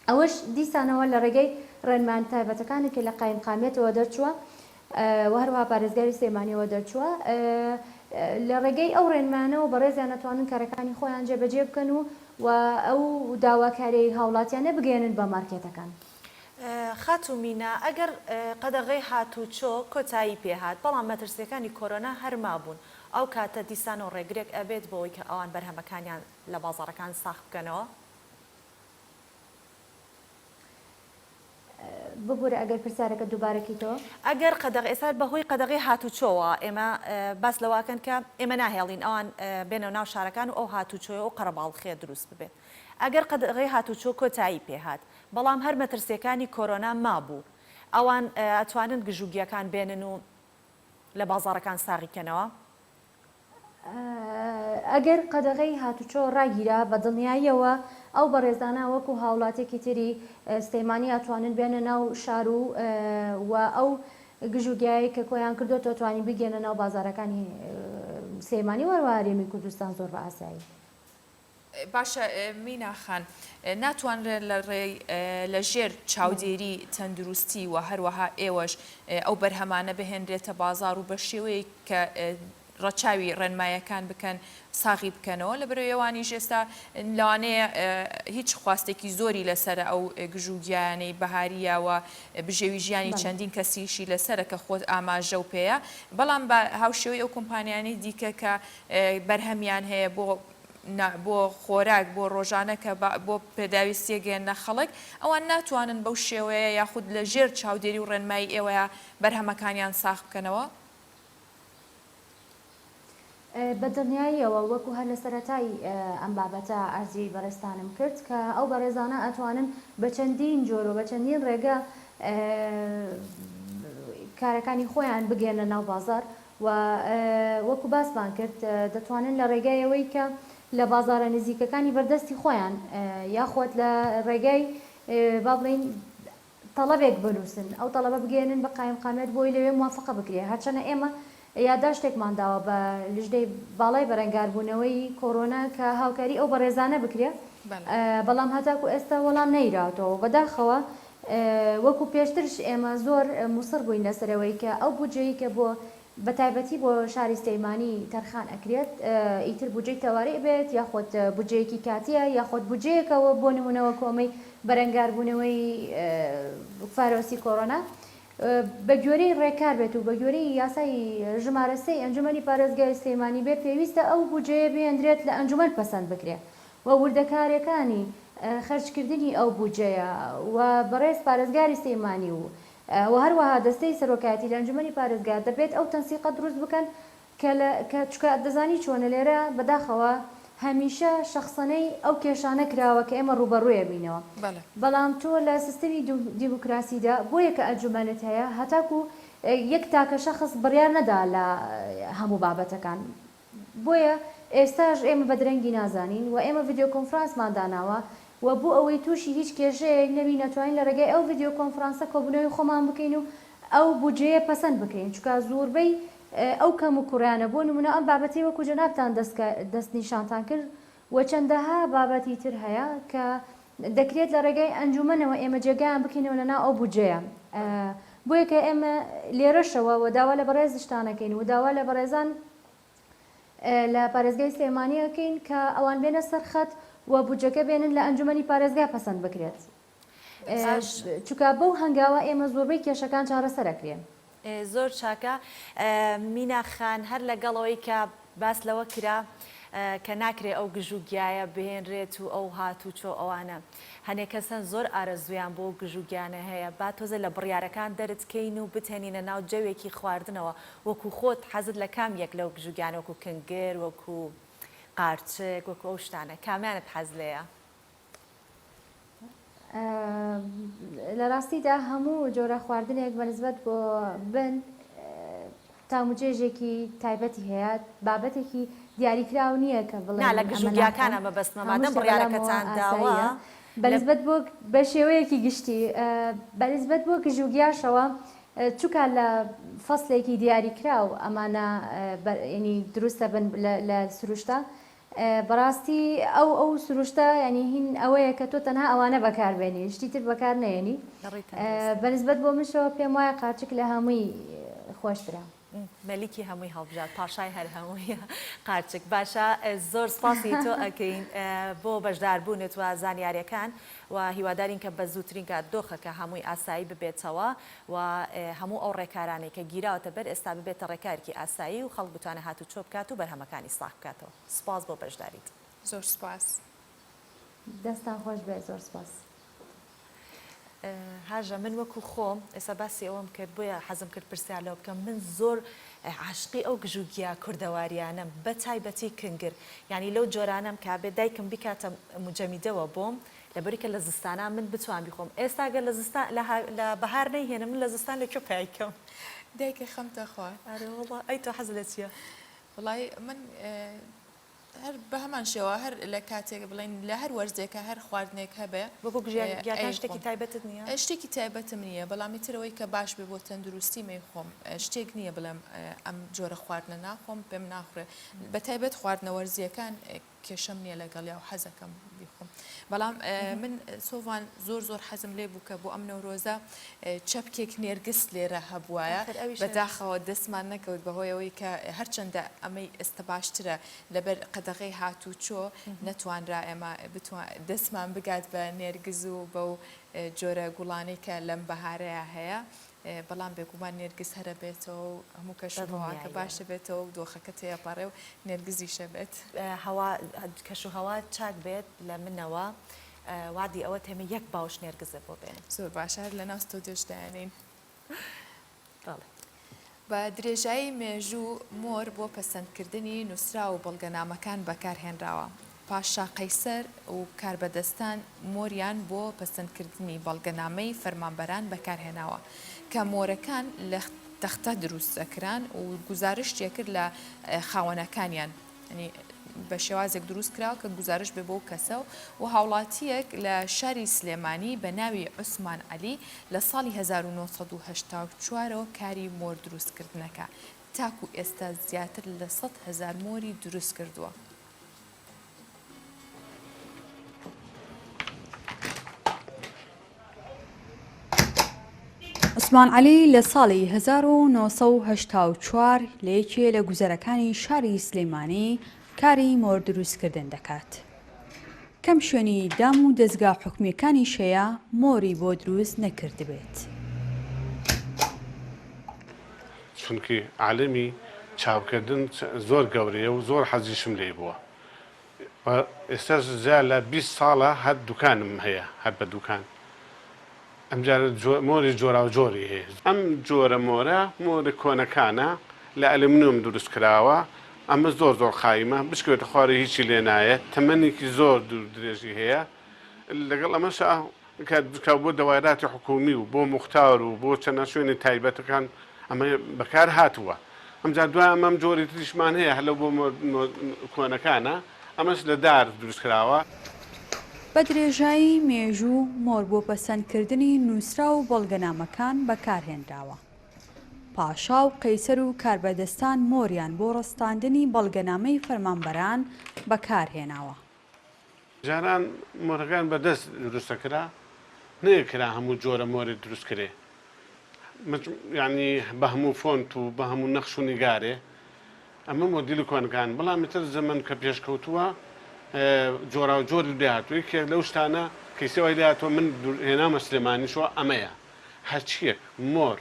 ئەوەش دیسانەوە لە ڕێگەی ڕێنمایە تایبەتەکانی کە لە قایمقامیەتەوە دەرچووە و هەروەها پارێزگاری سلێمانیەوە دەرچووە لە ڕێگەی ئەو ڕێنمایانەوە بەڕێزیان ئەتوانن کارەکانی خۆیان جێبەجێ بکەن و و ئەو داواکاریەی هاوڵاتیانە بگەیەنن بە مارکێتەکان. خاتوو مینا، ئەگەر قەدەغەی هاتووچۆ کۆتایی پێهات، بەڵام مەترسیەکانی کۆرۆنا هەر مابوون، ئەو کاتە دیسانەوە ڕێگرێک ئەبێت بۆوەی کە ئەوان بەرهەمەکانیان لە بازاڕەکان ساخ بکەنەوە؟ ببورە ئەگەر پرسیارەکە دووبارە کەیتەوە. ئەگەر قەدەغ ئێستا بەهۆی قەدەغەی هاتوچۆوە ئێمە باس لەوە ئەکەن کە ئێمە ناهێڵین ئەوان بێنەوە ناو شارەکان و ئەو هاتوچۆیە و قەرەباڵخیە دروست ببێت ئەگەر قەدەغەی هاتوچۆ کۆتایی پێهات بەڵام هەر مەترسیەکانی کۆرۆنا مابوو ئەوان ئەتوانن گژوگیەکان بێنن و لە بازاڕەکان ساغی کەنەوە؟ ئەگەر قەدەغەی هاتوچۆ ڕاگیرا بە دڵنیاییەوە ئەو بەڕێزانە وەکو هاوڵاتیەکی تری سلێمانی ئەتوانن بێنە ناو شار و و ئەو گژوگیایەی کە کۆیان کردۆتەوە توانین بیگەنە ناو بازارەکانی سلێمانی و هەروەها هەرێمی کوردستان زۆر بە ئاسایی. باشە مینا خان ناتوانرێت لە ڕێی لە ژێر چاودێری تەندروستی و هەروەها ئێوەش ئەو بەرهەمانە بهێنرێتە بازار و بە شێوەیەک کە ڕەچاوی ڕێنمایەکان بکەن ساغی بکەنەوە لە بەرەوێوانیش ئێستا لەوانەیە هیچ خواستێکی زۆری لەسەرە ئەو گژ و گیانەی بەهاریە و بژێوی ژیانی چەندین کەسیشی لەسەرە کە خۆت ئاماژە و پێیە بەڵام بە هاوشێوەی ئەو کۆمپانیانەی دیکە کە بەرهەمیان هەیە بۆ نا بۆ خۆراک بۆ ڕۆژانە کە بۆ پێداویستیە گەیەننە خەڵک ئەوان ناتوانن بەو شێوەیە یاخود لە ژێر چاودێری و ڕێنمایی ئێوەیا بەرهەمەکانیان ساغ بکەنەوە؟ بە دڵنیاییەوە وەکو هەر لە سەرەتای ئەم بابەتە عەرزی بەڕێزتانم کرد کە ئەو بەڕێزانە ئەتوانن بە چەندین جۆر و بە چەندین ڕێگە کارەکانی خۆیان بگەیەننە ناو بازاڕ و وەکو باسمان کرد دەتوانن لە ڕێگای ئەوەی کە لە بازاڕە نزیکەکانی بەردەستی خۆیان یاخود لە ڕێگای با بڵێین تەڵەبێک بنووسن ئەو تەڵەبە بگەیەنن بە قایمقامیەت بۆی لەوێ موافقە بکرێ هەرچەنە ئێمە یاداشتێکمان داوە بە لیژنەی باڵای بەرەنگاربوونەوەی کۆرۆنا کە هاوکاری ئەو بەڕێزانە بکرێ بەڵام هەتاکو ئێستا وەڵام نەیراوەتەوە بەداخەوە وەکو پێشترش ئێمە زۆر موسڕ بووین لەسەر ئەوەی کە ئەو بودجەی کە بۆ بە تایبەتی بۆ شاری سلێمانی تەرخان ئەکرێت ئیتر بودجەی تەوارئ بێت یاخود بودجەیەکی کاتیە یاخود بودجەیەکە بۆ نمونە وەکو ئەمەی بەرەنگاربوونەوەی ڤایرۆسی کۆرۆنا بە گوێرەی ڕێکار بێت و بە گوێرەی یاسای ژمارە سێی ئەنجومەنی پارێزگای سلێمانی بێت پێویستە ئەو بودجەیە بهێندرێت لە ئەنجومەن پەسەند بکرێت و وردەکارێکانی خەرجکردنی ئەو بودجەیە و بەڕێز پارێزگاری سلێمانی و و هەروەها دەستەی سەرۆکایەتی لە ئەنجومەنی پارێزگا دەبێت ئەو تەنسیقە دروست بکەن کە لە کە چونکە دەزانی چۆنە لێرە بەداخەوە هەمیشە شەخسەنەی ئەو کێشانە کراوە کە ئێمە ڕووبەڕووی ئەبینەوە بەڵام تۆ لە سیستمی دیموکراسیدا بۆیە کە ئەنجومەنت هەیە هەتاکو یەک تاکە شەخس بڕیار نەدا لە هەموو بابەتەکان بۆیە ئێستاش ئێمە بە درەنگی نازانین و ئێمە ڤیدیۆ کۆنفرانسمان داناوە و بۆ ئەوەی تووشی هیچ کێشەیەک نەبین ئەتوانین لە ڕێگای ئەو ڤیدیۆ کۆنفرانسە کۆبوونەوەی خۆمان بکەین و ئەو بودجەیە پەسەند بکرێن چونکە زۆربەی ئەو کەم و کوڕیانە بۆ نمونە ئەم بابەتەی وەکو جەنابتان دەستنیشانتان کرد و چەندەها بابەتی تر هەیە کە دەکرێت لە ڕێگای ئەنجومەنەوە ئێمە جێگایان بکەینەوە لە ناو ئەو بودجەیە بۆیە کە ئێمە لێرەشەوە و داوا لە بەڕێزشتان ئەکەین و داوا لە بەڕێزان لە پارێزگای سلێمانی ئەکەین کە ئەوان بێنە سەر خەت و بودجەکە بێنن لە ئەنجومەنی پارێزگا پەسەند بکرێت چونکە بەو هەنگاوە ئێمە زۆربەی کێشەکان چارەسەر ئەکرێن. زۆر چاکە مینا خان هەر لەگەڵ ئەوەی کە باس لەوە کرا کە ناکرێ ئەو گژ و گیایە بهێنرێت و ئەو هاتوچۆ ئەوانە هەنێ کەس هەن زۆر ئارەزوویان بۆ گژ و گیانە هەیە با تۆزێ لە بڕیارەکان دەرت کەین و بتهێنینە ناو جەوێکی خواردنەوە وەکو خۆت حەزت لە کام یەک لەو گژ و گیانە وەکو کنگر وەکو قارچک وەکو ئەو شتانە کامیانت حەز لێیە؟ لە ڕاستیدا هەموو جۆرە خواردنێک بە نسبەت بۆ بن تام و چێژێکی تایبەتی هەیە، بابەتێکی دیاریکراو نییە کە نا بڵێین لە ئەمە گژوگیاکانە ناخۆم، مەبەستمە هەموو مادەم شتێ بەلامەوە بڕیارەکەتان داوە ئاساییە. بە لە نسبەت بۆ بە شێوەیەکی گشتی بە نسبەت بۆ گژوگیاشەوە چونکە لە فەسلێکی دیاریکراو ئەمانە یانی دروست دەبن لە سروشتا بەڕاستی ئەو ئەو سروشتە یانی هین ئەوەیە کە تۆ تەنها ئەوانە بەکار بێنی شتی تر بەکار نەیەنی لە ڕووی تەندروستی. بەنسبەت بۆ منشەوە پێم وایە قارچک لە هەمووی خۆشترە. مەلیکی هەمووی هەڵبژارد پاشای هەر هەموویە قارچک باشە زۆر سپاسی تۆ ئەکەین بۆ بەشداربوونت و زانیاریەکان و هیوادارین کە بە زووترین کات دۆخەکە هەمووی ئاسایی ببێتەوە و هەموو ئەو ڕێکارانەی کە گیراوەتە بەر ئێستا ببێتە ڕێکارێکی ئاسایی و خەڵک بتوانێت هاتوچۆ بکات و بەرهەمەکانی ساغ بکاتەوە. سوپاس بۆ بەشداریت. زۆر سوپاس. دەستتان خۆش بێت زۆر سوپاس. هاژە من وەکو خۆم ئێستا باسی ئەوەم کرد بۆیە حەزم کرد پرسیار لەوە بکەم من زۆر عاشقی ئەو گژوگیا کوردەواریانەم بە تایبەتی کنگر یانی لەو جۆرانەم کا بێ دایکم بیکاتە موجەمیدەوە بۆم لەبەری کە لە زستانا من بتوان بیخۆم ئێستا گەر لە زستان لە لە بەهار نەیهێنم من لە زستان لە کوێ پەیای کەم. دایکە خەمتە خوا. ئەرێ وەڵا ئەی تۆ حەزت لە چیە؟ وەڵای من هەر بە هەمان شێوە هەر لە کاتێک بڵێین لە هەر وەرزێکە هەر خواردنێک هەبێ وەکو گژیا گیاکان شتێکی ئەیخۆم. تایبەتت نییە؟ شتێکی تایبەتم نییە بەڵام ئیتر ئەوەی کە باش بێ بۆ تەندروستی مەیخۆم شتێک نییە بڵێم ئەم جۆرە خواردنە ناخۆم پێم ناخورێ بە تایبەت خواردنە وەرزییەکان کێشەم نییە لەگەڵیا و حەزەکەم بیخۆم بەڵام من سۆڤان زۆر زۆر حەزم لێ بوو کە بۆ ئەم نەورۆزە چەپکێک نێرگس لێرە هەبوایە بەداخەوە دەستمان نەکەوت بەهۆی ئەوەی کە هەرچەندە ئەمەی ئێستا باشترە لەبەر قەدەغەی هاتوچۆ نەتوانرا ئێمە دەستمان بگات بە نێرگز و بەو جۆرە گوڵانەی کە لەم بەهارەیە هەیە بەڵام بێگومان نێرگز هەرە بێتەوە و هەموو کەش و هەواکە باش دەبێتەوە و دۆخەکە تێیەپەڕێ و نێرگزیشە بێت. هەوا کەش و هەوا چاک بێت لە منەوە وەعدی ئەوەت هەیە یەک باوش نێرگزت بۆ بێنم. زۆر باشە هەر لەناو ستۆدیۆش دایەنێین. بەڵێ. بە درێژایی مێژوو مۆر بۆ پەسەندکردنی نووسراو و بەڵگەنامەکان بەکارهێنراوە. پاشا قەیسەر و کاربەدەستان مۆریان بۆ پەسەندکردنی بەڵگەنامەی فەرمانبەران بەکارهێناوە، کە مۆرەکان لە تەختە دروست دەکران و گوزارشتی ئەکرد لە خاوەنەکانیان، یانی بە شێوازێک دروست کراوە کە گوزارشت بێ بەو کەسە و هاوڵاتییەک لە شاری سلێمانی بە ناوی عوسمان عەلی لە ساڵی 1984 ەوە کاری مۆر دروستکردنەکە تاکو ئێستا زیاتر لە 100,000 مۆری دروست کردووە. عوسمان عەلی لە ساڵی 1984 لە یەکێ لە گوزەرەکانی شاری سلێمانی کاری مۆر دروستکردن دەکات. کەم شوێنی دام و دەزگا حکومییەکانیش هەیە مۆری بۆ دروست نەکردبێت. چونکی عالەمی چاپکردن زۆر گەورەیە و زۆر حەزیشم لێی بووە و ئێستاش زیاد لە 20 ساڵە هەر دوکانم هەیە هەر بە دوکان ئەمجارە مۆری جۆراوجۆری هەیە. ئەم جۆرە مۆرە مۆری کۆنەکانە لە ئەلمنیۆم دروست کراوە ئەمە زۆر زۆر قایمە بشکەوێتە خوارێ هیچی لێ نایەت تەمەنێکی زۆر دوور درێژی هەیە لەگەڵ ئەمەشا کە کە بۆ دەوایراتی حکوومی و بۆ موختار و بۆ چەندان شوێنی تایبەتەکان ئەمە بەکار هاتووە. ئەمجا دوای ئەمە ئەم جۆری تریشمان هەیە هەر لەو بۆ کۆنەکانە ئەمەش لە دار دروست کراوە. بە درێژایی مێژوو مۆر بۆ پەسەندکردنی نووسراو و بەڵگەنامەکان بەکارهێنراوە. پاشا و قەیسەر و کاربەدەستان مۆریان بۆ ڕستاندنی بەڵگەنامەی فەرمانبەران بەکارهێناوە. جاران مۆرەکان بە دەست دروست دەکرا نەیەکرا هەموو جۆرە مۆرێ دروست کرێ یانی بە هەموو فۆنت و بە هەموو نەخش و نیگارێ ئەمە مۆدیلی کۆنەکان بەڵام ئیتر زەمەن کە پێشکەوتووە جۆراو جۆری لێ هاتووە یەکێک لەو شتانە کەیسێ وای لێ هاتووە من هێنامە سلێمانیشەوە ئەمەیە هەرچیەک مۆر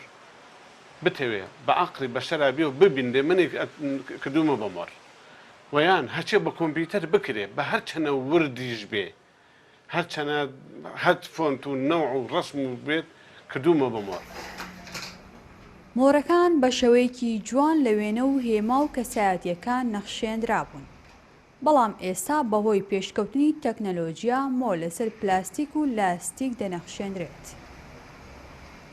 بتەوێ بە عەقڵی بەشەرا بێ و ببینرێ منێک کردوومە بە مۆر وە یان هەرچێ بە کۆمپیوتەر بکرێ بە هەر چەنە وردیش بێ هەر چەنە هەر فۆنت و نەوع و ڕەسم و بێت کردوومە بە مۆر. مۆرەکان بە شێوەیەکی جوان لە وێنە و هێما و کەسایەتییەکان نەخشێندرابوون. بەڵام ئێستا بەهۆی پێشکەوتنی تەکنەلۆجیا مۆر لەسەر پلاستیک و لاستیک دەنەخشێنرێت.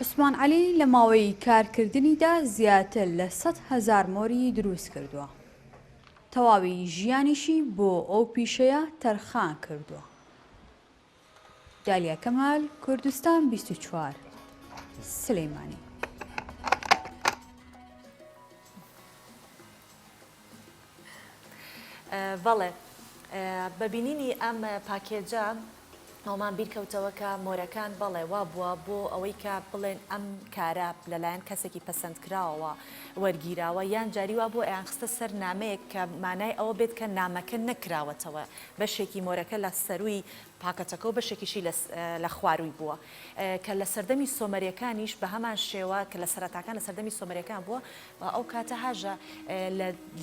عوسمان عەلی لە ماوەی کارکردنیدا زیاتر لە 100,000 مۆری دروستکردووە. تەواوی ژیانیشی بۆ ئەو پیشەیە تەرخان کردووە. دالیا کەمال، کوردستان 24، سلێمانی. بەڵێ بە بینینی ئەم پاکێجە ئەومان بیرکەوتەوە کە مۆرەکان بەڵێ وابووە بۆ ئەوەی کە بڵێن ئەم کارە لەلایەن کەسێکی پەسەندکراوەوە وەرگیراوە یان جاری وا بووە ئەیانخستە سەر نامەیەک کە مانای ئەوە بێت کە نامەکە نەکراوەتەوە بەشێکی مۆرەکە لە سەرووی پاکەتەکە و بەشێکیشی لە خوارووی بووە کە لە سەردەمی سۆمەریەکانیش بە هەمان شێوە کە لە سەرەتاکان لە سەردەمی سۆمەریەکان بووە و ئەو کاتە هاژە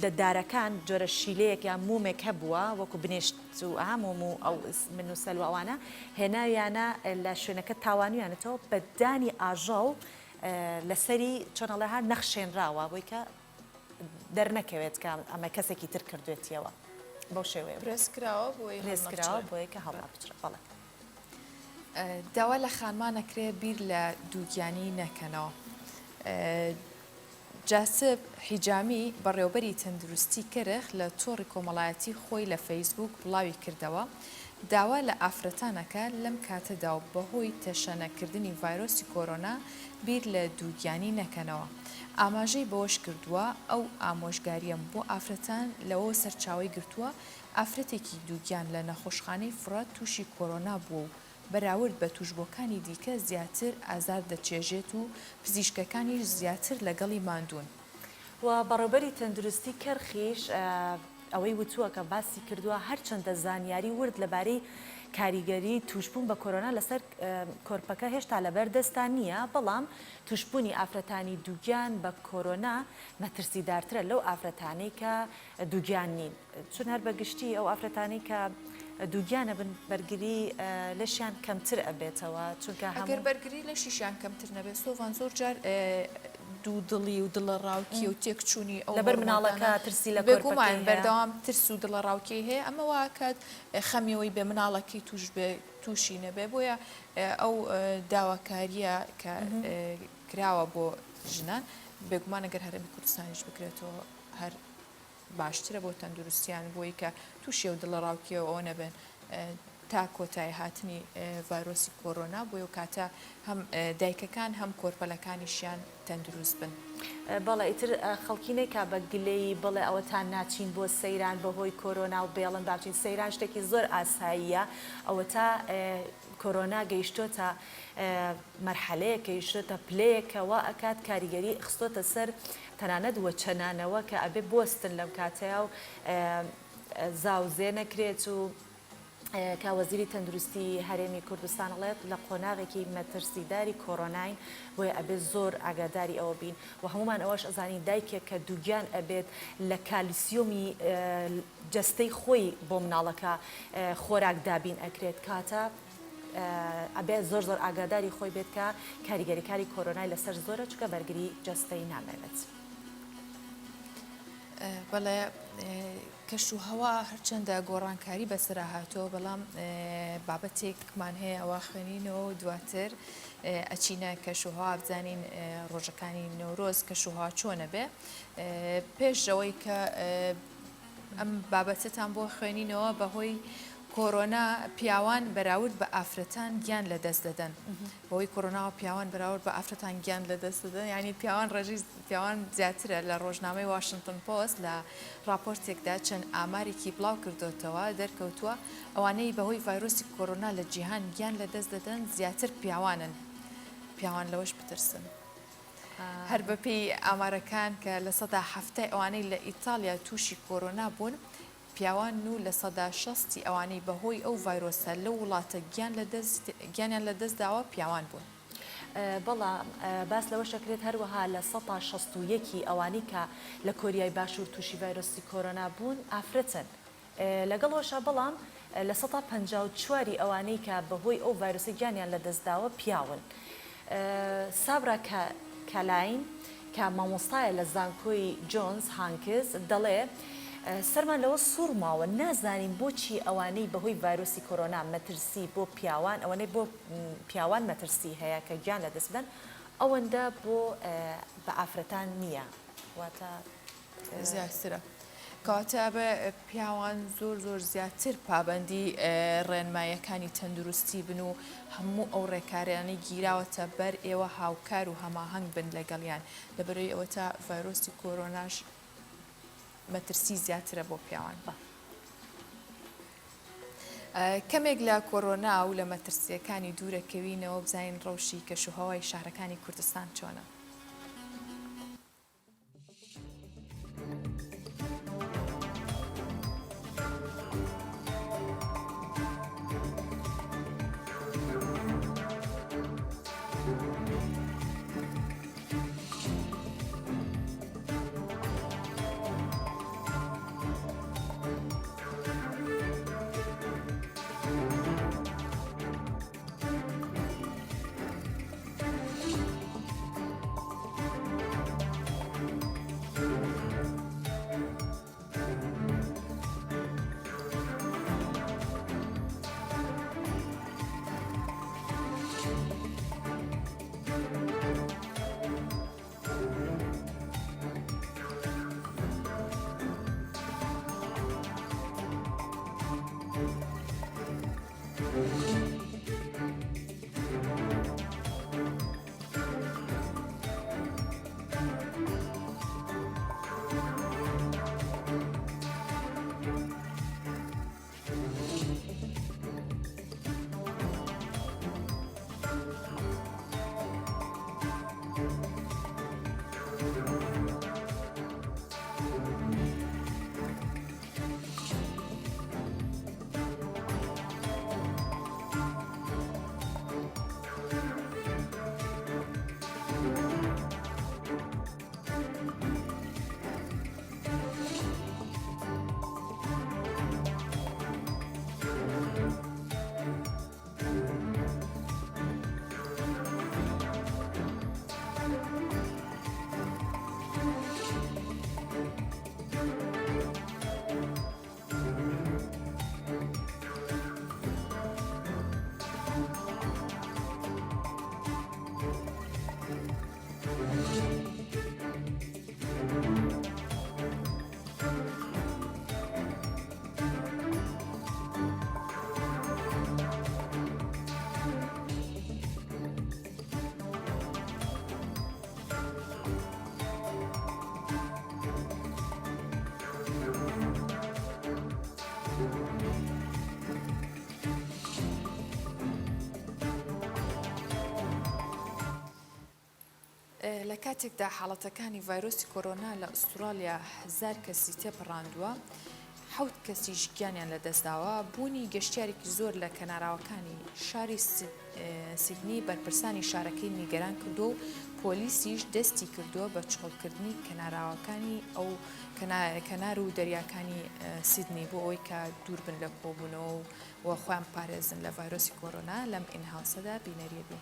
لە دارەکان جۆرە شیلەیەک یان مۆمێک هەبووە وەکو بنێشت و ئا مۆم و ئەو من و سەلوە ئەوانە هێناویانە لە شوێنەکە تاوانویانەتەوە بە دانی ئاژەڵ لەسەری چۆن ئەڵێ ها نەخشێنراوە بۆی کە دەرنەکەوێت کە ئەمە کەسێکی تر کردوێتیەوە بەو شێوەیە پرێس کراوە بۆی پرێس کراوە بۆی کە هەڵنابچرێت بەڵێ. داوا لە خانمان ئەکرێ بیر لە دووگیانی نەکەنەوە. جاسب حیجامی، بەڕێوەبەری تەندروستی کەرخ لە تۆڕی کۆمەڵایەتی خۆی لە فەیسبووک بڵاوی کردەوە، داوا لە ئافرەتان ئەکات لەم کاتەدا و بەهۆی تەشەنەکردنی ڤایرۆسی کۆرۆنا بیر لە دووگیانی نەکەنەوە. ئاماژەی بەوەشکردووە، ئەو ئامۆژگارییەم بۆ ئافرەتان لەوەوە سەرچاوەی گرتووە ئافرەتێکی دووگیان لە نەخۆشخانەی فڕات تووشی کۆرۆنا بووە و بەراورد بە تووشبووەکانی دیکە زیاتر ئازار دەچێژێت و پزیشکەکانیش زیاتر لەگەڵی ماندوون. و بەڕێوبەری تەندروستی کەرخیش ئەوەی وتووە کە باسی کردووە هەرچەندە زانیاری ورد لەبارەی کاریگەری تووشبوون بە کۆرۆنا لەسەر کۆرپەکە هێشتا لەبەردەستا نییە، بەڵام تووشبوونی ئافرەتانی دووگیان بە کۆرۆنا مەترسیدارترە لەو ئافرەتانەی کە دووگیان نین. چون هەر بە گشتی ئەو ئافرەتانەی کە دووگیان ئەبن بەرگری لەشیان کەمتر ئەبێتەوە چونکە هەموو. ئەگەر بەرگری لەشیشیان کەمتر نەبێت سۆڤان زۆر جار دوودڵی و دڵەڕاوکێ و تێکچوونی ئەو لەبەر مناڵەکە ترسی لە کۆرپەکەی هەیە. بێگومان بەردەوام ترس و دڵەڕاوکێی هەیە ئەمە وا ئەکات خەمی ئەوەی بێ مناڵەکەی تووش بێ تووشی نەبێ بۆیە ئەو داواکارییە کە کراوە بۆ ژنان بێگومان ئەگەر هەرێمی کوردستانیش بکرێتەوە هەر باشترە بۆ تەندروستیان بۆی کە تووشی ئەو دڵەڕاوکێ و ئەوە نەبن تا کۆتایی هاتنی ڤایرۆسی کۆرۆنا بۆی ئەو کاتە هەم دایکەکان هەم کۆرپەلەکانیشیان تەندروست بن. بەڵێ ئیتر خەڵکی نەیکا بە گلەیی بڵێ ئەوەتا ناچین بۆ سەیران بەهۆی کۆرۆنا و بێڵن با بچین سەیران شتێکی زۆر ئاساییە ئەوەتا کۆرۆنا گەیشتۆتە مەرحەلەیەک گەیشتۆتە پلەیەک کە وا ئەکات کاریگەری خستۆتە سەر تەنانەت وەچەنانەوە کە ئەبێ بوەستن لەم کاتەیا و زاوزێ نەکرێت و کە وەزیری تەندروستی هەرێمی کوردستان ئەڵێت لە قۆناغێکی مەترسیداری کۆرۆناین بۆیە ئەبێ زۆر ئاگاداری ئەوە بین و هەمومان ئەوەش ئەزانین دایکێک کە دووگیان ئەبێت لە کالیسیۆمی جەستەی خۆی بۆ مناڵەکە خۆراک دابین ئەکرێت کاتە ئەبێ زۆر زۆر ئاگاداری خۆی بێت کە کاریگەریکاری کۆرۆنای لەسەر زۆرە چونکە بەرگری جەستەی نامێنێت. بەڵێ کەش و هەوا هەرچەندە گۆڕانکاری بەسەرا هاتووە بەڵام بابەتێکمان هەیە ئەوە خوێنینەوە و دواتر ئەچینە کەش و هەوا بزانین ڕۆژەکانی نەورۆز کەش و هەوا چۆنە بێ پێش ئەوەی کە ئەم بابەتەتان بۆ خوێنینەوە بەهۆی کۆرۆنا پیاوان بەراورد بە ئافرەتان گیان لەدەست دەدەن بەهۆی کۆرۆناوە پیاوان بەراورد بە ئافرەتان گیان لەدەست دەدەن یعنی پیاوان ڕێژەی پیاوان زیاترە لە ڕۆژنامەی واشنتن پۆست لە ڕاپۆرتێکدا چەند ئامارێکی بڵاو کردۆتەوە دەرکەوتووە ئەوانەی بەهۆی ڤایرۆسی کۆرۆنا لە جیهان گیان لەدەست دەدەن زیاتر پیاوانن پیاوان لەوەش بترسن. هەر بەپێی ئامارەکان کە 70% ئەوانەی لە ئیتاڵیا تووشی کۆرۆنا بوون پیاوانن و 60% ی ئەوانەی بەهۆی ئەو ڤایرۆسە لەو وڵاتە گیانیان لەدەستداوە پیاوان بوون. بەڵام باس لەوەش دەکرێت هەروەها 61% ی ئەوانەی کە لە کۆریای باشوور تووشی ڤایرۆسی کۆرۆنا بوون ئافرەتن. لەگەڵ ئەوەشا بەڵام 54% ی ئەوانەی کە بەهۆی ئەو ڤایرۆسە گیانیان لەدەستداوە پیاون. سابرا کالاین کە مامۆستایە لە زانکۆی جۆنز هانکز دەڵێ. سەرمان لەوە سوڕ ماوە نازانین بۆچی ئەوانەی بەهۆی ڤایرۆسی کۆرۆنا مەترسی بۆ پیاوان ئەوەنەی بۆ پیاوان مەترسی هەیە کە گیان لەدەست بدەن ئەوەندە بۆ بە ئافرەتان نییە واتە زیاترە. کەواتە ئەبێ پیاوان زۆر زۆر زیاتر پابەندی ڕێنماییەکانی تەندروستی بن و هەموو ئەو ڕێکارانەی گیراوەتە بەر ئێوە هاوکار و هەماهەنگ بن لەگەڵیان لەبەرەی ئەوەتا ڤایرۆسی کۆرۆناش مەترسی زیاترە بۆ پیاوان. کەمێک لە کۆرۆنا و لە مەترسییەکانی دوورەکەوینەوە بزانین ڕەوشی کەشوهەوای شارەکانی کوردستان چۆنە. لە کاتێکدا حاڵەتەکانی ڤایرۆسی کۆرۆنا لە ئوسترالیا هەزار کەسی تێپەڕاندووە، حەوت کەسیش گیانیان لەدەستداوە، بوونی گەشتیارێکی زۆر لە کەناراوەکانی شاری سیدنی بەرپرسانی شارەکەی نیگەران کردووە و پۆلیسیش دەستی کردووە بە چۆڵکردنی کەناراوەکانی ئەو کەنار و دەریاکانی سیدنی بۆ ئەوەی کە دووربن لە کۆبوونەوە و خۆیان بپارێزن لە ڤایرۆسی کۆرۆنا لەم ئینهاوسەدا بینەریە بین.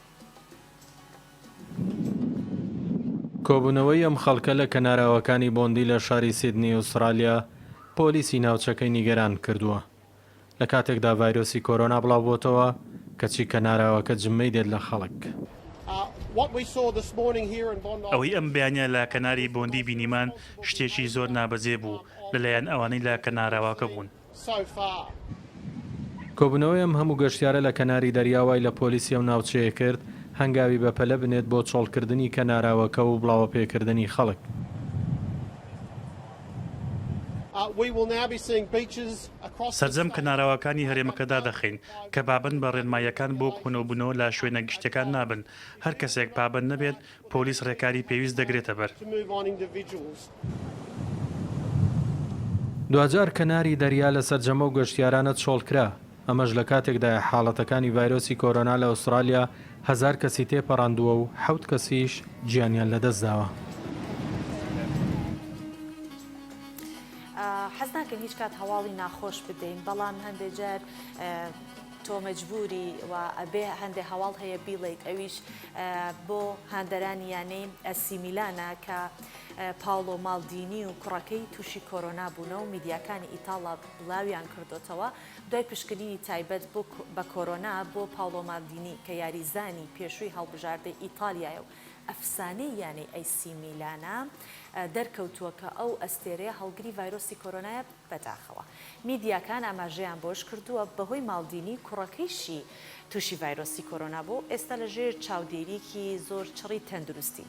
کۆبوونەوەی ئەم خەڵکە لە کەناراوەکانی بۆندی لە شاری سیدنی ئوسترالیا پۆلیسی ناوچەکەی نیگەران کردووە. لە کاتێکدا ڤایرۆسی کۆرۆنا بڵاوبۆتەوە، کەچی کەناراوەکە جمەی دێت لە خەڵک. ئەوەی ئەم بەیانییە لە کەناری بۆندی بینیمان شتێکی زۆر نابەجێ بوو لەلایەن ئەوانەی لە کەناراوەکە بوون. کۆبوونەوەی ئەم هەموو گەشتیارە لە کەناری دەریا وای لە پۆلیسی ئەو ناوچەیە کرد هەنگاوی بەپەلە بنێت بۆ چۆڵکردنی کەناراوەکە و بڵاوەپێکردنی خەڵک. سەرجەم کەناراوەکانی هەرێمەکە دادەخەین کە پابەند بە ڕێنماییەکان بۆ کۆنەوبوونەوە لە شوێنە گشتیەکان نابن، هەر کەسێک پابەند نەبێت پۆلیس ڕێکاری پێویست دەگرێتەبەر. دواجار کەناری دەریا لە سەرجەم ئەو گەشتیارانە چۆڵکرا، ئەمەش لە کاتێکدایە حاڵەتەکانی ڤایرۆسی کۆرۆنا لە ئوسترالیا هەزار کەسی تێپەڕاندووە و حەوت کەسیش گیانیان لەدەستداوە. حەز ناکەین هیچ کات هەواڵی ناخۆش بدەین، بەڵام هەندێک جار. تۆ مەجبوری و ئەبێ هەندێ هەواڵ هەیە بیڵێیت ئەویش بۆ هاندەرانی یانەی ئەسی میلانە کە پاوڵۆ ماڵدینی و کوڕەکەی تووشی کۆرۆنا بوونە و میدیاکانی ئیتاڵا بڵاویان کردۆتەوە دوای پشکنینی تایبەت بۆ بە کۆرۆنا بۆ پاوڵۆ ماڵدینی کە یاریزانی پێشووی هەڵبژاردەی ئیتالیایە و ئەفسانەی یانەی ئەیسی میلانە دەرکەوتووە کە ئەو ئەستێرەیە هەڵگری ڤایرۆسی کۆرۆنایە بەداخەوە میدیاکان ئاماژەیان بەوەش کردووە، بەهۆی ماڵدینی کوڕەکەیشی تووشی ڤایرۆسی کۆرۆنا بووە و ئێستا لەژێر چاودێریی زۆر چڕی تەندروستی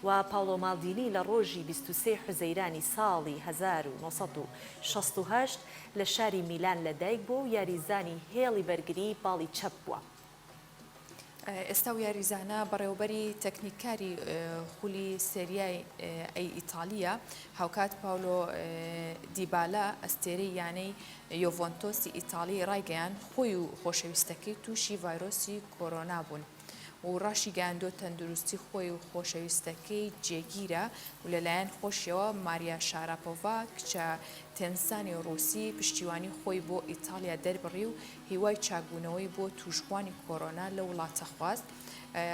و پاوڵۆ ماڵدینی لە ڕۆژی 23 حوزەیرانی ساڵی 1968 لە شاری میلان لەدایک بووە و یاریزانی هێڵی بەرگریی باڵی چەپ بووە. ئێستا و یاریزانە بەڕێوەبەری تەکنیککاری خولی سێریای ئەی ئیتاڵییە، هاوکات پاولۆ دیبالا ئەستێرەی یانەی یۆڤۆنتۆسی ئیتاڵی ڕایگەیاند خۆی و خۆشەویستەکەی تووشی ڤایرۆسی کۆرۆنا بوون و ڕاشیگەیاندووە تەندروستی خۆی و خۆشەویستەکەی جێگیرە و لەلایەن خۆشیەوە ماریا شاراپۆڤا کچە تێنسانی ڕووسی پشتیوانی خۆی بۆ ئیتاڵیا دەربڕی و هیوای چاکبوونەوەی بۆ تووشبووانی کۆرۆنا لەو وڵاتە خواست.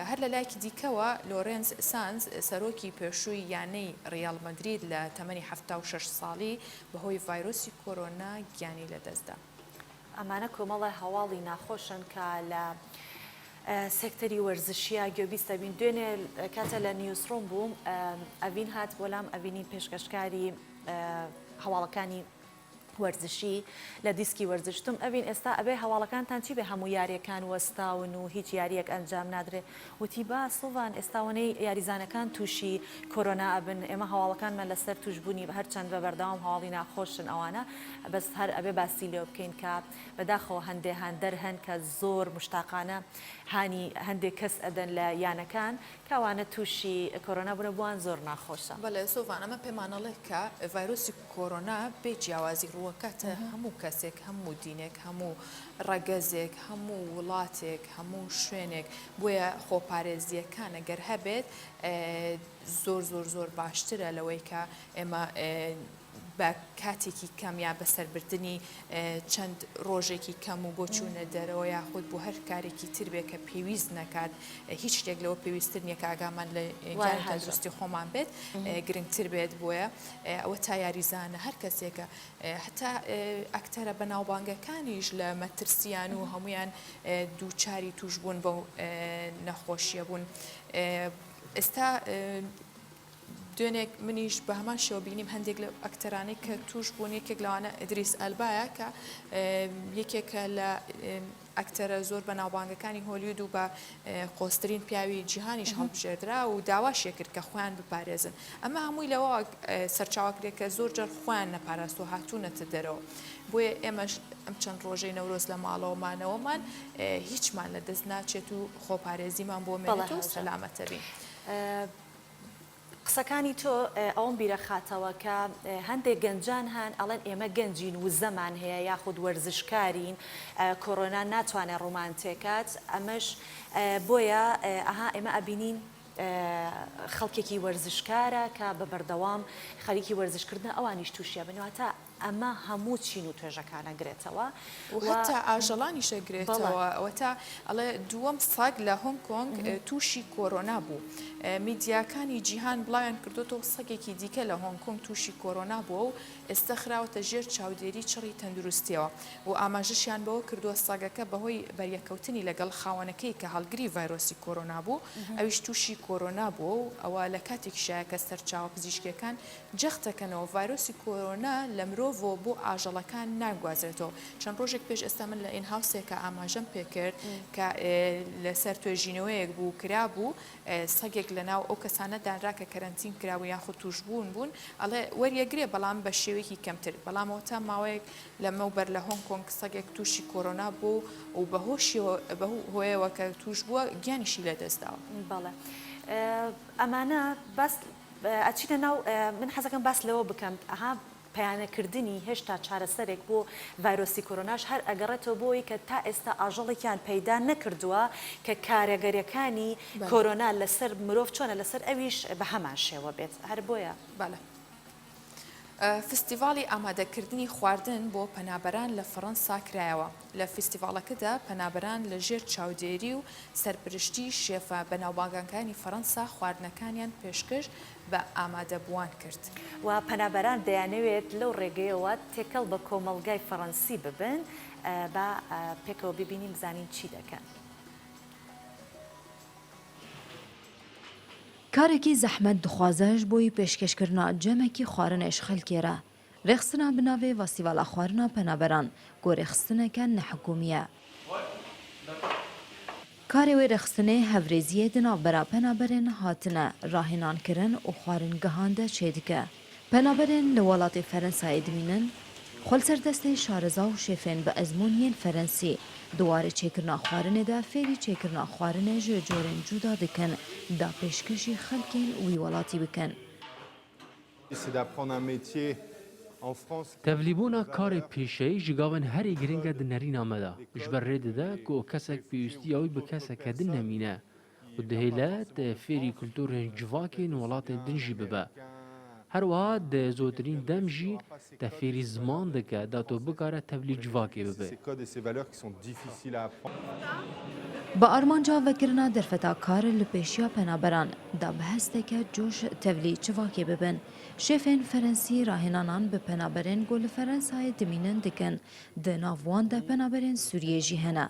هەر لەلایەکی دیکەوە، لۆرێنز سانز، سەرۆکی پێشووی یانەی ریال مەدرید لە تەمەنی 76 ساڵی بەهۆی ڤایرۆسی کۆرۆنا گیانی لەدەستدا. ئەمانە کۆمەڵێ هەواڵی ناخۆشن کە لە سێکتەری وەرزشیە گوێبیست ئەبین. دوێنێ کاتێ لە newsroom بووم، ئەڤین هات بۆ لام، ئەڤینی پێشکەشکاری هەواڵەکانی وەرزشی لە دیسکی وەرزش وتم ئەڤین ئێستا ئەبێ هەواڵەکانتان چی بێ هەموو یاریەکان وەستاون و هیچ یاریەک ئەنجام نادرێ وتی با سۆڤان ئێستا وەنەی یاریزانەکان توشی کۆرۆنا ئەبن ئێمە هەواڵەکانمان لەسەر توشبوونی هەرچەند بە بەردەوام هەواڵی ناخۆشن ئەوانە بەس هەر ئەبێ باسی لێوە بکەین کە بەداخەوە هەندێ هاندەر هەن کە زۆر مشتاقانە هانی هەندێ کەس ئەدەن لە یانەکان کە ئەوانە توشی کۆرۆنا بوونە بۆیان زۆر ناخۆشە. بەڵێ سۆڤان ئەمە پێمانەڵێ کە ڤایرۆسی کۆرۆنا بێ جیاوازی ڕووەکاتە هەموو کەسێک، هەموو دینێک، هەموو ڕەگەزێک، هەموو وڵاتێک، هەموو شوێنێک، بۆیە خۆپارێزییەکان گەر هەبێت زۆر زۆر زۆر باشترە لەوەی کە ئێمە بە کاتێکی کەم یا بەسەربردنی چەند ڕۆژێکی کەم و بۆ چوونە دەرەوە یاخود بۆ هەر کارێکی تر بێ کە پێویست نەکات هیچ شتێک لەوە پێویستتر نییە کە ئاگامان لە گیان تەندروستی خۆمان بێت گرنگتر بێت بۆیە ئەوە تا یاریزانە هەر کەسێکە هەتا ئەکتەرە بەناوبانگەکانیش لە مەترسیان و هەمویان دووچاری توشبوون بەو نەخۆشیە بوون ئێستا دوێنێک منیش بە هەمان شێوە بینیم هەندێک لە ئەکتەرانەی کە توش بوون یەکێک لەوانە ئیدریس ئەلبایە کە یەکێکە لە ئەکتەرە زۆر بەناوبانگەکانی هۆلیود و بە قۆزترین پیاوی جیهانیش هەڵبژێردرا و داواشی کرد کە خۆیان بپارێزن. ئەمە هەمووی لەوە سەرچاوە کرێ کە زۆر جار خۆیان نەپاراستووە هاتوونەتە دەرەوە. بۆیە ئێمەش ئەم چەند ڕۆژەی نەورۆز لە ماڵەوە مانەوەمان هیچمان لە دەست ناچێت و خۆپارێزیمان بۆ مێنێت و سەلامەتە بین. قسەکانی تۆ ئەوەم بیرەخاتەوە کە هەندێک گەنجان هەن ئەڵێن ئێمە گەنجین وزەمان هەیە یاخود وەرزشکارین کۆرۆنا ناتوانێت ڕوومان تێکات ئەمەش بۆیە ئەها ئێمە ئەبینین خەڵکێکی وەرزشکارە کە بە بەردەوام خەریکی وەرزشکردنە ئەوانیش تووشیە بن واتە ئەمە هەموو چین و توێژەکان ئەگرێتەوە و هەتا ئاژەڵانیش ئەگرێتەوە ئەوەتا ئەڵێ دووەم سەگ لە هۆنگ کۆنگ تووشی کۆرۆنا بوو میدیاکانی جیهان بڵاویان کردوتەوە سەگێکی دیکە لە هۆنگ کۆنگ تووشی کۆرۆنا بووە و ئێستا خراوەتە ژێر چاودێری چڕی تەندروستیەوە و ئاماژەشیان بەوە کردووە سەگەکە بەهۆی بەریەکەوتنی لەگەڵ خاوەنەکەی کە هەڵگری ڤایرۆسی کۆرۆنا بوو ئەویش تووشی کۆرۆنا بووە و ئەوە لە کاتێکیشایە کە سەرچاوە پزیشکیەکان جەختدەکەنەوە، ڤایرۆسی کۆرۆنا لە مرۆڤەوە بۆ ئاژەڵەکان ناگوازرێتەوە. چەند ڕۆژێک پێش ئێستا من لە ئین هاوسێکا ئاماژەم پێکرد کە لەسەر توێژینەوەیەک بوو کرابوو، سەگێک لەناو ئەو کەسانە دانرا کە کەرەنتین کرابوون یاخود تووشبوون بوون، ئەڵێ وەریەگرێ بەڵام بە شێوەیەکی کەمتر، بەڵام ئەوەتا ماوەیەک لەمەوبەر لە هۆنگ کۆنگ سەگێک تووشی کۆرۆنا بوو و بەهۆشیەوە بەو هۆیەوە کە تووش بووە گیانیشی لەدەستداوە. بەڵێ ئەمانە باس ئەچینە ناو من حەزەکەم باس لەوە بکەم ئەها پەیانەکردنی هێشتا چارەسەرێک بۆ ڤایرۆسی کۆرۆناش هەر ئەگەڕێتەوە بۆ ئەوەی کە تا ئێستا ئاژەڵێکیان پەیدا نەکردووە کە کارەگەریەکانی کۆرۆنا لەسەر مرۆڤ چۆنە لەسەر ئەویش بەهەمان شێوە بێت هەر بۆیە. بەڵێ. فستیڤاڵی ئامادەکردنی خواردن بۆ پەنابەران لە فەڕەنسا کرایەوە. لە فیستیڤاڵەکەدا پەنابەران لە ژێر چاودێری و سەرپرشتی شێفە بەناوبانگەکانی فەڕەنسا خواردنەکانیان پێشکەش بە ئامادەبووان کرد. و پەنابەران دەیانەوێت لەو ڕێگەیەوە تێکەڵ بە کۆمەڵگای فەڕەنسی ببن، با پێکەوە ببینین بزانین چی دەکەن. کارێکی زەحمەت دخوازە ژ بۆی پێشکێشکردنا جەمەکی خواردنێ ژ خەلکێ رە. رێخستنا bi navê Festîvala Xwarina Penaberan ku rêxistineke nehikûmî ye. Karê wê rêxistinê hevrêziyê di navbera penaberên hatine rahênankirin û xwaringehan de çêdike. Penaberên li welatê Ferensayê dimînin, xwe li ser destê şareza û şêfên bi ezmûn yên Ferensî di warê çêkirina xwarinê de fêrî çêkirina xwarinê ji corên cuda dikin da pêşkêşî xelkên wî welatî bikin. Tevlîbûna karê pîşeyî ji gavên herî girîng e di nerîna me de. Ji ber rê dide ku kesek pêwîstiya wî bi keseke din nemîne û dihêle te fêrî kulturên civakên welatên din jî bibe. Her wiha di zotirîn dem jî te fêrî ziman dike da tu bikare tevlî civakê bibe. Bi armanca vekirina derfeta kar li pêşiya penaberan da bi hesteke coş tevlî civakê bibin. Şêfên Ferensî rahênanan bi penaberên ku li Ferensayê dimînin dikin. Di nav wan de penaberên Sûriyê jî hene.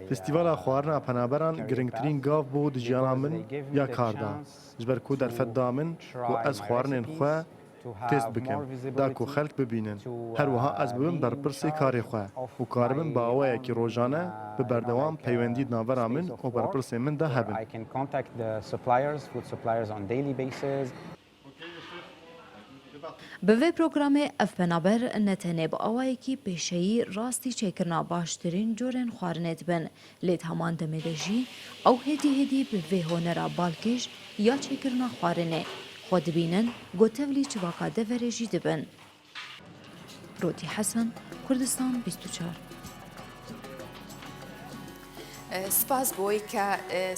Festîvala Xwarina Penaberan giringtirîn gav bû di jiyana min ya kar de. Ji ber ku derfet da min ku ez xwarinên xwe test bikim da ku xelk bibînin. Her wiha ez bibim berpirsê karê xwe û karibim bi awayekî rojane bi berdewam peywendî di navbera min û berpirsên min de hebin. Bi vê programê ev penaber ne tenê bi awayekî pêşeyî rastî çêkirina baştirîn corên xwarinê dibin, lê di heman demê de jî ew hêdî hêdî bi vê honera balkêş ya çêkirina xwarinê xwe dibînin ku tevlî civaka deverê jî dibin. Rotî Hesen, Kurdistan 24. سپاس بۆی کە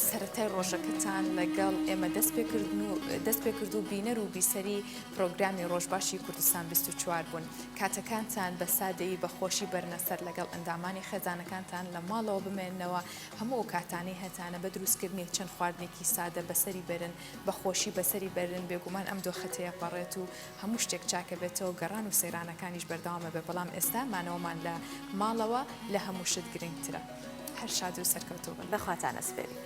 سەرەتای ڕۆژەکەتان لەگەڵ ئێمە دەست پێکردن و دەست پێکرد و بینەر و بیسەری پرۆگرامی ڕۆژباشی کوردستان 24 بوون کاتەکانتان بە سادەیی بە خۆشی بەرنە سەر لەگەڵ ئەندامانی خێزانەکانتان لە ماڵەوە بمێنەوە هەموو ئەو کاتانەی هەتانە بە دروستکردنی چەند خواردنێکی سادە بەسەری بەرن بە خۆشی بەسەری بەرن بێگومان ئەم دۆخە تێپەڕێت و هەموو شتێک چاکەبێتەوە گەڕان و سەیرانەکانیش بەردەوامە بێ بەڵام ئێستا مانەوەمان لە ماڵەوە لە هەموو شت گرنگترە هەر شاد و سەرکەوتوو بن. بە خواتان ئەسپێرین.